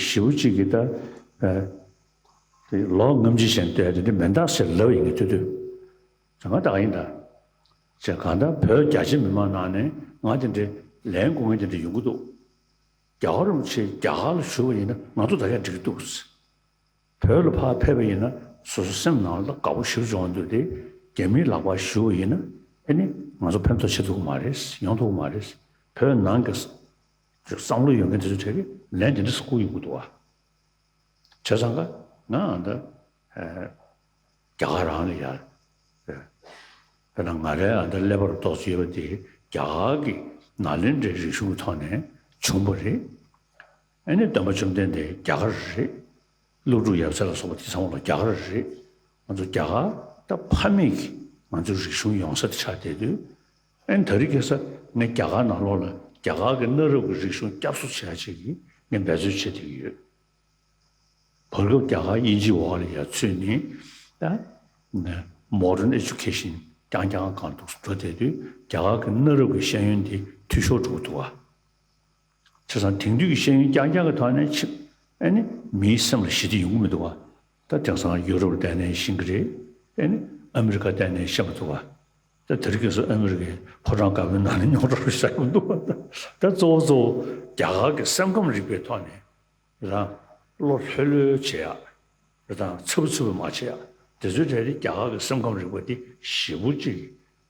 ཞེ་པོ་གཅིག་གིས་ད་ཨ། དེ་ལོ་ངམ་ཅི་བཞིན་ལྟོས་དེ་འདྲ་མེ་མདའ་ཟེར་ལབ་ཡིན་གྱི་ཐུ་ཐུ། ཟེར་ང་ད་ག་ཡིན་ད། ཟེར་གང་ལྟར་བོད་རྒྱ་ཆེ་མི་མང་ནང་ནས་ང་དེ་འདྲའི་ ལན་དགོས་མཁན་དེ་འདྲ་ཡོང་གི་འདུག། རྒྱལ་བ་རིན་པོ་ཆེ་རྒྱ་གར་ལ་བཞུགས་པ་ཡིན་ན་ང་ཚོ་ད་གས་འགྲིག་གི་འདུག། བོད་ལ་ཕར་ཕེབས་པ་ཡིན་ན་སོ་སོ་སེམས་ནང་ལ་དགའ་པོ་ཞེ་པོ་བྱུང་འདུག་སྟེ། རྒྱ་མིའི་ལག་པར་བཞུགས་པ་ཡིན་ན་ཨེ་ནི་ང་ཚོ་ཕན་ཐོགས་བྱེད་ཐུབ་ཀྱི་མ་རེད། ཡོང་ཐུབ་ཀྱི་མ་རེད། བོད་ནང་གི་བསམ་བློ་ཡོད་མཁན་དེ་ཚོ་གྲས་ཀྱིས་ལན་དེ་འདྲ་ཞིག་བསྐུར་ཡོང་གི་འདུག་བ། བྱས་ཙང་ཀ་ང་ཨ་ད་རྒྱ་གར་རང་ལ་ཡར། དཔེར་ན་ང་རའི་ཨ་ད་ཀླད་པར་ཏོག་ཙམ་ཡོད་པ་དེ་རྒྱ་གར་གྱི་ནཱ་ལེནྡྲའི་རིག་གཞུང་གི་ཐོག་ནས་བྱུང་བ་རེད། ཨ་ནི་སྟོན་པ་བཅོམ་ལྡན་འདས་རྒྱ་གར་རེད། ཀླུ་སྒྲུབ་ཡབ་སྲས་ལ་སོགས་པ་དེ་ཚང་མ་ལ་རྒྱ་གར་རེད། ང་ཚོ་རྒྱ་གར་ད་ཕ་མེས་ཀྱི་ང་ཚོའི་རིག་གཞུང་ཡོང་ས་དེ་ཆགས་བསྡད་དུས། ཨ་ནི་ད་རེས་ཁ་སང་ངས་རྒྱ་གར་ནང་ལོགས་ལ་རྒྱ་གར་གྱི་གནའ་རབས་ཀྱི་རིག་གཞུང་བསྐྱར་གསོ་བྱེད་ཡ་ཅིག་གི་ངས་འབད་རྩོལ་བྱེད་བསྡད་ཀྱི་ཡོད། བར་སྐབས་རྒྱ་གར་དབྱིན་ཇིའི་འོག་ལ་ཡར་ཚུད་ནས་ད་modern education རྐྱང་རྐྱང་སྒང་དུ་འགྲོ་བསྡད་དུས་རྒྱ་གར་གྱི་གནའ་རབས་ཀྱི་ཤེས་ཡོན་དེ་འཐུས་ཤོར་འགྲོ་གི་འདུག་བ། བྱས་ཙང་དེང་དུས་ཀྱི་ཤེས་ཡོན་རྐྱང་རྐྱང་གི་ཐོག་ནས་ཕྱིན་ཨ་ནི་མིའི་སེམས་ལ་ཞི་བདེ་ཡོང་གི་མི་འདུག་བ། ད་དེང་སང་ཡུ་རོབ་བསྡད་ནའི་ཤེས་ཀྱི་རེད། ཨ་ནི་ཨ་མི་རི་ཀ་བསྡད་ནའི་ཤེས་མི་ཐུབ་བ། ད་དེ་རིང་ཁ་སང་ཨ་མི་རི་ཀའི་ཕོ་བྲང་དཀར་པོའི་ནང་ནས་རྙོག་དྲ་རུ་བཞག་གི་འདུག་བ། ད་གཙོ་བོ་གཙོ་བོ་རྒྱ་གར་གྱི་སེམས་ཁམས་རིག་པའི་ཐོག་ནས། རང་བློ་ལྷོད་ལྷོད་བྱེད་ཡག་རེད་དང་ཚ་བོ་ཚ་བོ་མ་བྱེད་ཡག་དེ་ཚོའི་གྲས་དེ་རྒྱ་གར་གྱི་སེམས་ཁམས་རིག་པ་དེ་ཞེ་པོ་ཅིག་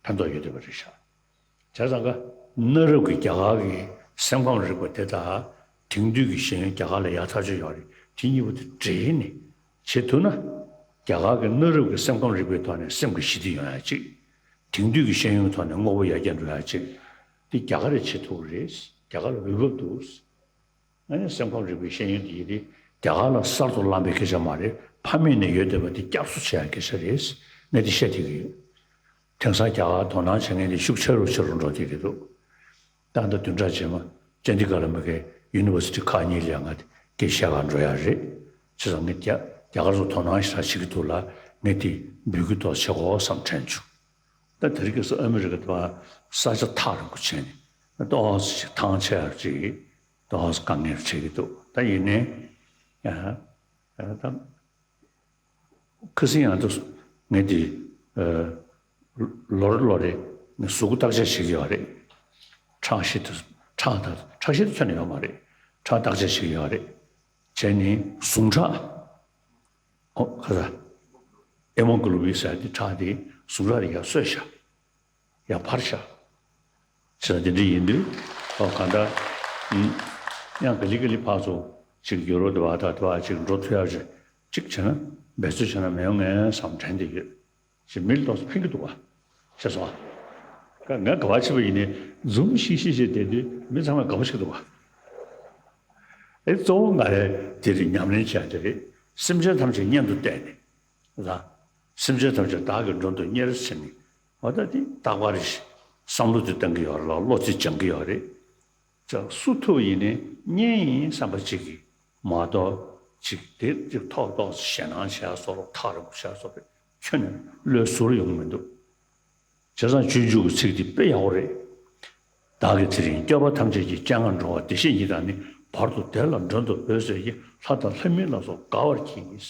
ཕན་ཐོགས་ཡོད་བསྡད་པ་རེད་ཤག། བྱས་ཙང་ཀ་གནའ་རབས་ཀྱི་རྒྱ་གར་གྱི་སེམས་ཁམས་རིག་པ་དེ་དང་དེང་དུས་ཀྱི་ཤེས་ཡོན་རྒྱ་གར་ལ་ཡག་ཐག་ཆོད་ཡོད་རེད། དེ་གཉིས་པོ་དེ་འདྲེས་ནས་བྱེད་ཐུབ་ན། རྒྱ་གར་གྱི་གནའ་རབས་ཀྱི་སེམས་ཁམས་རིག་པའི་ཐོག་ནས་སེམས་ཀྱི་ཞི་བདེ་ཡོང་ཡག་ཅིག། དེང་དུས་ཀྱི་ཤེས་ཡོན་གྱི་ཐོག་ནས་དངོས་པོ་ཡར་རྒྱས་འགྲོ་ཡག་ཅིག། དེ་རྒྱ་གར་རེ་བྱེད་ཐུབ་རེད། རྒྱ་གར་ལ་འོས་བབ་འདུག། ཨ་ནི་སེམས་ཁམས་རིག་པའི་ཤེས་ཡོན་དེ་ཡིན་ཏེ་རྒྱ་གར་ལ་གསར་དུ་བླངས་པའི་སྐད་ཆ་མ་རེད། ཕ་མེས་ནས་ཡོད་བསྡད་པ་དེ་བསྐྱར་གསོ་བྱེད་ཡག་སྐད་ཆ་རེད། ངས་དེ་བཤད་བསྡད་ཀྱི་ཡོད། དེང་སང་རྒྱ་གར་དོ་སྣང་བྱེད་མཁན་དེ་ཤུགས་ཆེ་རུ་ཆེ་རུ་འགྲོ་བསྡད་ཀྱི་འདུག། ད་ལྟ་བདུན་ཕྲག་རྗེས་མ་ཅན་དི་གྷར་ལ་མ་གི་ཡུ་ནི་ཝར་སི་ཊི་ཁག་གཉིས་ལ་ང་དེ་སྐད་བཤད་གར་འགྲོ་ཡག་རེད། བྱས་ཙང་ངས་རྒྱ་རྒྱ་གར་ཚོ་དོ་སྣང་ཞེ་དྲག་བྱེད་ཀྱི་འདུག་ལ། ངས་དེ་འབོད་སྐུལ་ཏོག་ཙམ་བྱེད་དགོས་བསམ་དྲན་བྱུང་། ད་དེ་རིང་ཁ་སང་ཨ་མི་རི་ཀ་དུ་ས་ཆ་ཐག་རིང་པོ་བྱས་ནས་ཏོག་ཙམ་ཞིག་ཐང་ཆད་ཡག་ཅིག་ཏོག་ཙམ་དཀའ་ངལ་འཕྲད་ཀྱི་འདུག། ད་ཡིན་ནའི་ཡ་ད་ཁ་སང་ཡང་ད་ངས་དེ་ལོ་རེ་ལོ་རེ་ངས་གཟུགས་པོ་བརྟག་དཔྱད་བྱེད་ཀྱི་ཡོད་རེད། ཁྲག་ཤེད་དུ་ཁྲག་ད་ཁྲག་ཤེད་དུ་ཁྱོན་ནས་ཡོད་མ་རེད། ཁྲག་བརྟག་དཔྱད་བྱེད་ཀྱི་ཡོད་རེད། བྱས་ནས་ཟུངས་ཁྲག་ཨོ་ཁ་ས་ཧེ་མོ་གྷི་ལོ་བིན་ཟེར་དེ་ཁྲག་དེ་ཟུངས་ཁྲག་དེ་ཡར་གསོས་ཤག། ཡར་འཕར་ཤག། བྱས་ཙང་དེ་འདྲ་ཡིན་དུས་ཨོ་གང་ལྟར་ཨུམ་ཡང་ག་ལེ་ག་ལེ་ཕར་ཚུར་ཅིག་ཡུ་རོབ་དེ་བ་དང་དེ་བ་ཅིག་འགྲོ་ཐུབ་ཡག་ཅིག་ཅིག་བྱས་ན་འབད་རྩོལ་བྱས་ན་མི་ཡོང་ངས་བསམ་དྲན་བསྡད་ཡོད། ཞེས་མི་ལ་ཏོག་ཙམ་ཕན་གྱི་འདུག་བ། ཤེས་སོང་ཨ། ང་ག་བ་ཕྱིན་པ་ཡིན་ནའི་འཛུམ་ཤིག་ཤིག་བྱས་བསྡད་དུས་མི་ཚང་མ་དགའ་པོ་ཞིག་འདུག་བ། ཨེ་གཙོ་བོ་ང་རའི་དེ་རིང་ཉམས་ལེན་བྱས་དེ་རེད། སེམས་ཅན་ཐམས་ཅད་གཉེན་དུ་བལྟས་ནས། ལ། སེམས་ཅན་ཐམས་ཅད་བདག་གིས་མགྲོན་དུ་གཉེར་ཟེར་ནས། འོ་ད་དེ་རྟག་པར་བསམ་བློ་དེ་གཏང་གི་ཡོད་རེད་ལ་བློ་དེ་སྦྱང་གི་ཡོད་རེད། ཅག་སུ་ཐུབ་ཡིན་ནའི་གཉེན་ཡིན་བསམ་པ་གཅིག་གིས་མ་གཏོགས་གཅིག་དེ་གཅིག་ཐོག་ཏོག་ཞེད་སྣང་བྱས་སོགས་ཐག་རིང་པོ་བྱས་སོགས་ཁྱོན་ནས་བློའི་ཟུར་ཡོང་མི་འདུག། བྱས་ཙང་སྤྱོད་འཇུག་གི་ཚིག་འདི་དཔེ་ཡག་པོ་རེད། བདག་གིས་དེ་རིང་སྐྱོབ་པ་ཐམས་ཅད་ཀྱི་སྤྱན་སྔར་འགྲོ་བ་བདེ་གཤེགས་ཉིད་དང་ནི། བར་དུ་བདེ་ལ་མགྲོན་དུ་བོས་ཟེར་གྱིས། ལྷ་དང་ལྷ་མིན་ལ་སོགས་དགའ་བར་གྱིས།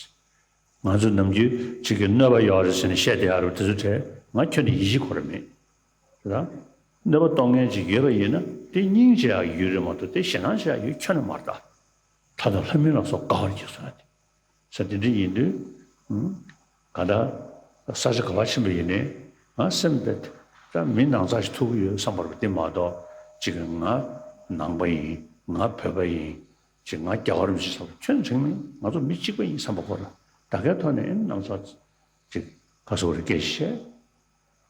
ང་ཚོ་ནམ་རྒྱུན་གཅིག་གིས་གནོད་པ་ཡོད་རེད་ཟེར་ནས་བཤད་བསྡད་ཡ་རེད། དེ་ཚོ་གྲས་ང་ཁྱོན་ནས་ཡིད་ཆེས་ཁོ་ར་མེད། རེད་དང་། གནོད་པ་གཏོང་མཁན་ཅིག་ཡོད་པ་ཡིན་ན་དེ་སྙིང་རྗེ་ཡག་ཡོད་རེད་མ་གཏོགས་དེ་ཞེད་སྣང་བྱེད་ཡག་ཡོད་ཁྱོན་ནས་མ་རེད་ད། ལྷ་དང་ལྷ་མིན་ལ་སོགས་དགའ་བར་གྱིས་ཟེར་ན་དེ། ས་དེ་འདྲ་ཡིན་དུས། ཨུམ། ག་ད། ས་ཆ་ག་བ་ཕྱིན་པ་ཡིན་ནའི། ང་སེམས་དེ། ད་མི་ནང་ཚགས་ཤིག་ཐུག་གི་ཡོད་བསམ་པ་རེད་དེ་མ་གཏོགས། ཅིག་ང་ནང་པ་ཡིན། ང་བོད་པ་ཡིན། ཅིག་ང་རྒྱལ་བ་རིན་པོ་ཆེ་བསམ་པ་ཁྱོན་ནས་དྲན་མེད། ང་ཚོ་མི་གཅིག་པ་ཡིན་བསམ་པ་ཁོ་ར། ད་གའི་ཐོག་ནས་ནང་ཚགས། ཅིག་ག་སོགས་རེ་སྐད་བཤད།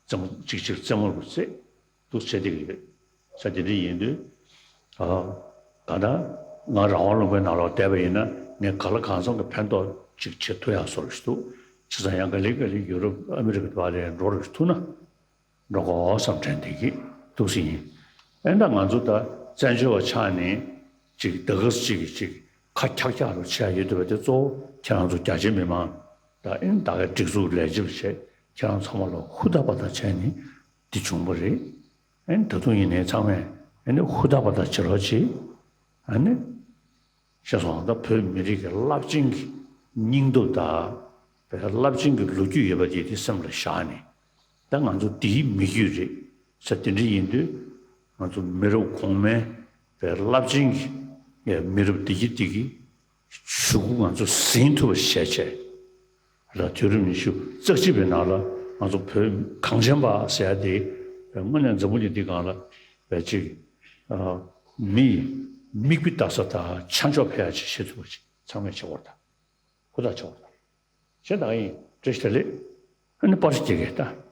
རྩེད་མོ་གཅིག་གཅིག་རྩེད་མོ་རུ་རྩེད། འདུག་བྱེད་བསྡད་ཀྱི་ཡོད། ས་དེ་འདྲ་ཡིན་དུས། ཨ། ག་ད། ང་རང་དབང་ལུང་པའི་ནང་ལོགས་བསྡད་པ་ཡིན་ན་ངས་ག་ལ་གང་འཚམ་གྱི་ཕན་ཐོགས་ཅིག་བྱེད་ཐུབ་ཡག་བཟོ་རུ་ཞིག་འདུག། བྱས་ཙང་ཡང་ག་ལེ་ག་ལེ་ཡུ་རོབ་ཨ་མི་རི་ཀ་དེ་བ་ལ་འགྲོ་རུ་ཞིག་ཐུག་ན། འགྲོ་དགོས་བསམ་དྲན་བསྡད་ཀྱི་འདུག་སེ་ཡིན། ཨེ་ད་ང་ཚོ་ད་བཙན་བྱོལ་བ་ཆགས་ནས་ཅིག་ད་ག་སེ་ཅིག་གིས་ཅིག་ཁ་འཁྱག་འཁྱག་རུ་བྱས་ཡོད་འདུག་པ་དེ་གཙོ་བོ་ཁྱེད་རང་ཚོ་རྒྱ་ཆེ་མི་མང་ད་ཨེ་ད་གའི་སྒྲིག་འཛུགས་ལས་བྱེད་པ་བྱས་ཁྱེད་རང་ཚང་མ་ལ་ཧུར་ཐག་པ་ཐག་བྱས་ནས་འདི་བྱུང་བ་རེད། ཨ་ནི་ད་དུང་ཡིན་ནའི་ཚང་མས་ཨ་ནི་ཧུར་ཐག་པ་ཐག་བྱེད་རོགས་གྱིས། ཨ་ནི། ཤེས་སོང་ད་བོད་མི་རིགས་ཀྱི་རླབས་ཆེན་གྱི་སྙིང་སྟོབས་དང་། བོད་རླབས་ཆེན་གྱི་ལོ་རྒྱུས་ཡོད་པ་དེ་དེ་སེམས་ལ་བཞག་ནས། ད་ང་ཚོ་འདིའི་མི་རྒྱུད་རེད་ཟེར་དེ་འདྲ་ཡིན་དུས། ང་ཚོ་མི་རབས་གོང་མའི་རླབས་ཆེན་གྱི་མི་རབས་བདེ་སྐྱིད་བདེ་སྐྱིད་གཞུག་གུ་ང་ཚོ་ཟིན་ཐུབ་པ་བྱས་བྱས། ལ་དུས་རབས་ཉི་ཤུ་རྩ་གཅིག་པའི་ནང་ལ་ང་ཚོ་བོད་གངས་ཅན་པ་ཟེར་ཡ་དེ་དངོས་གནས་འཛམ་བུ་གླིང་འདི་སྒང་ལ་བས་ཅིག་མི་མིག་དཔེ་ལྟ་ས་དང་ཆ་འཇོག་ཕེ་ཡ་ཅིག་བྱེད་ཐུབ་པ་ཅིག་ཚང་མས་བྱེད་དགོས་རེད་ད། ཧུར་ཐག་བྱེད་དགོས་རེད་ད། བྱེད་ད་ཡིན་བཀྲ་ཤིས་བདེ་ལེགས། ཨ་ནི་པར་རྒྱག་གི་ད་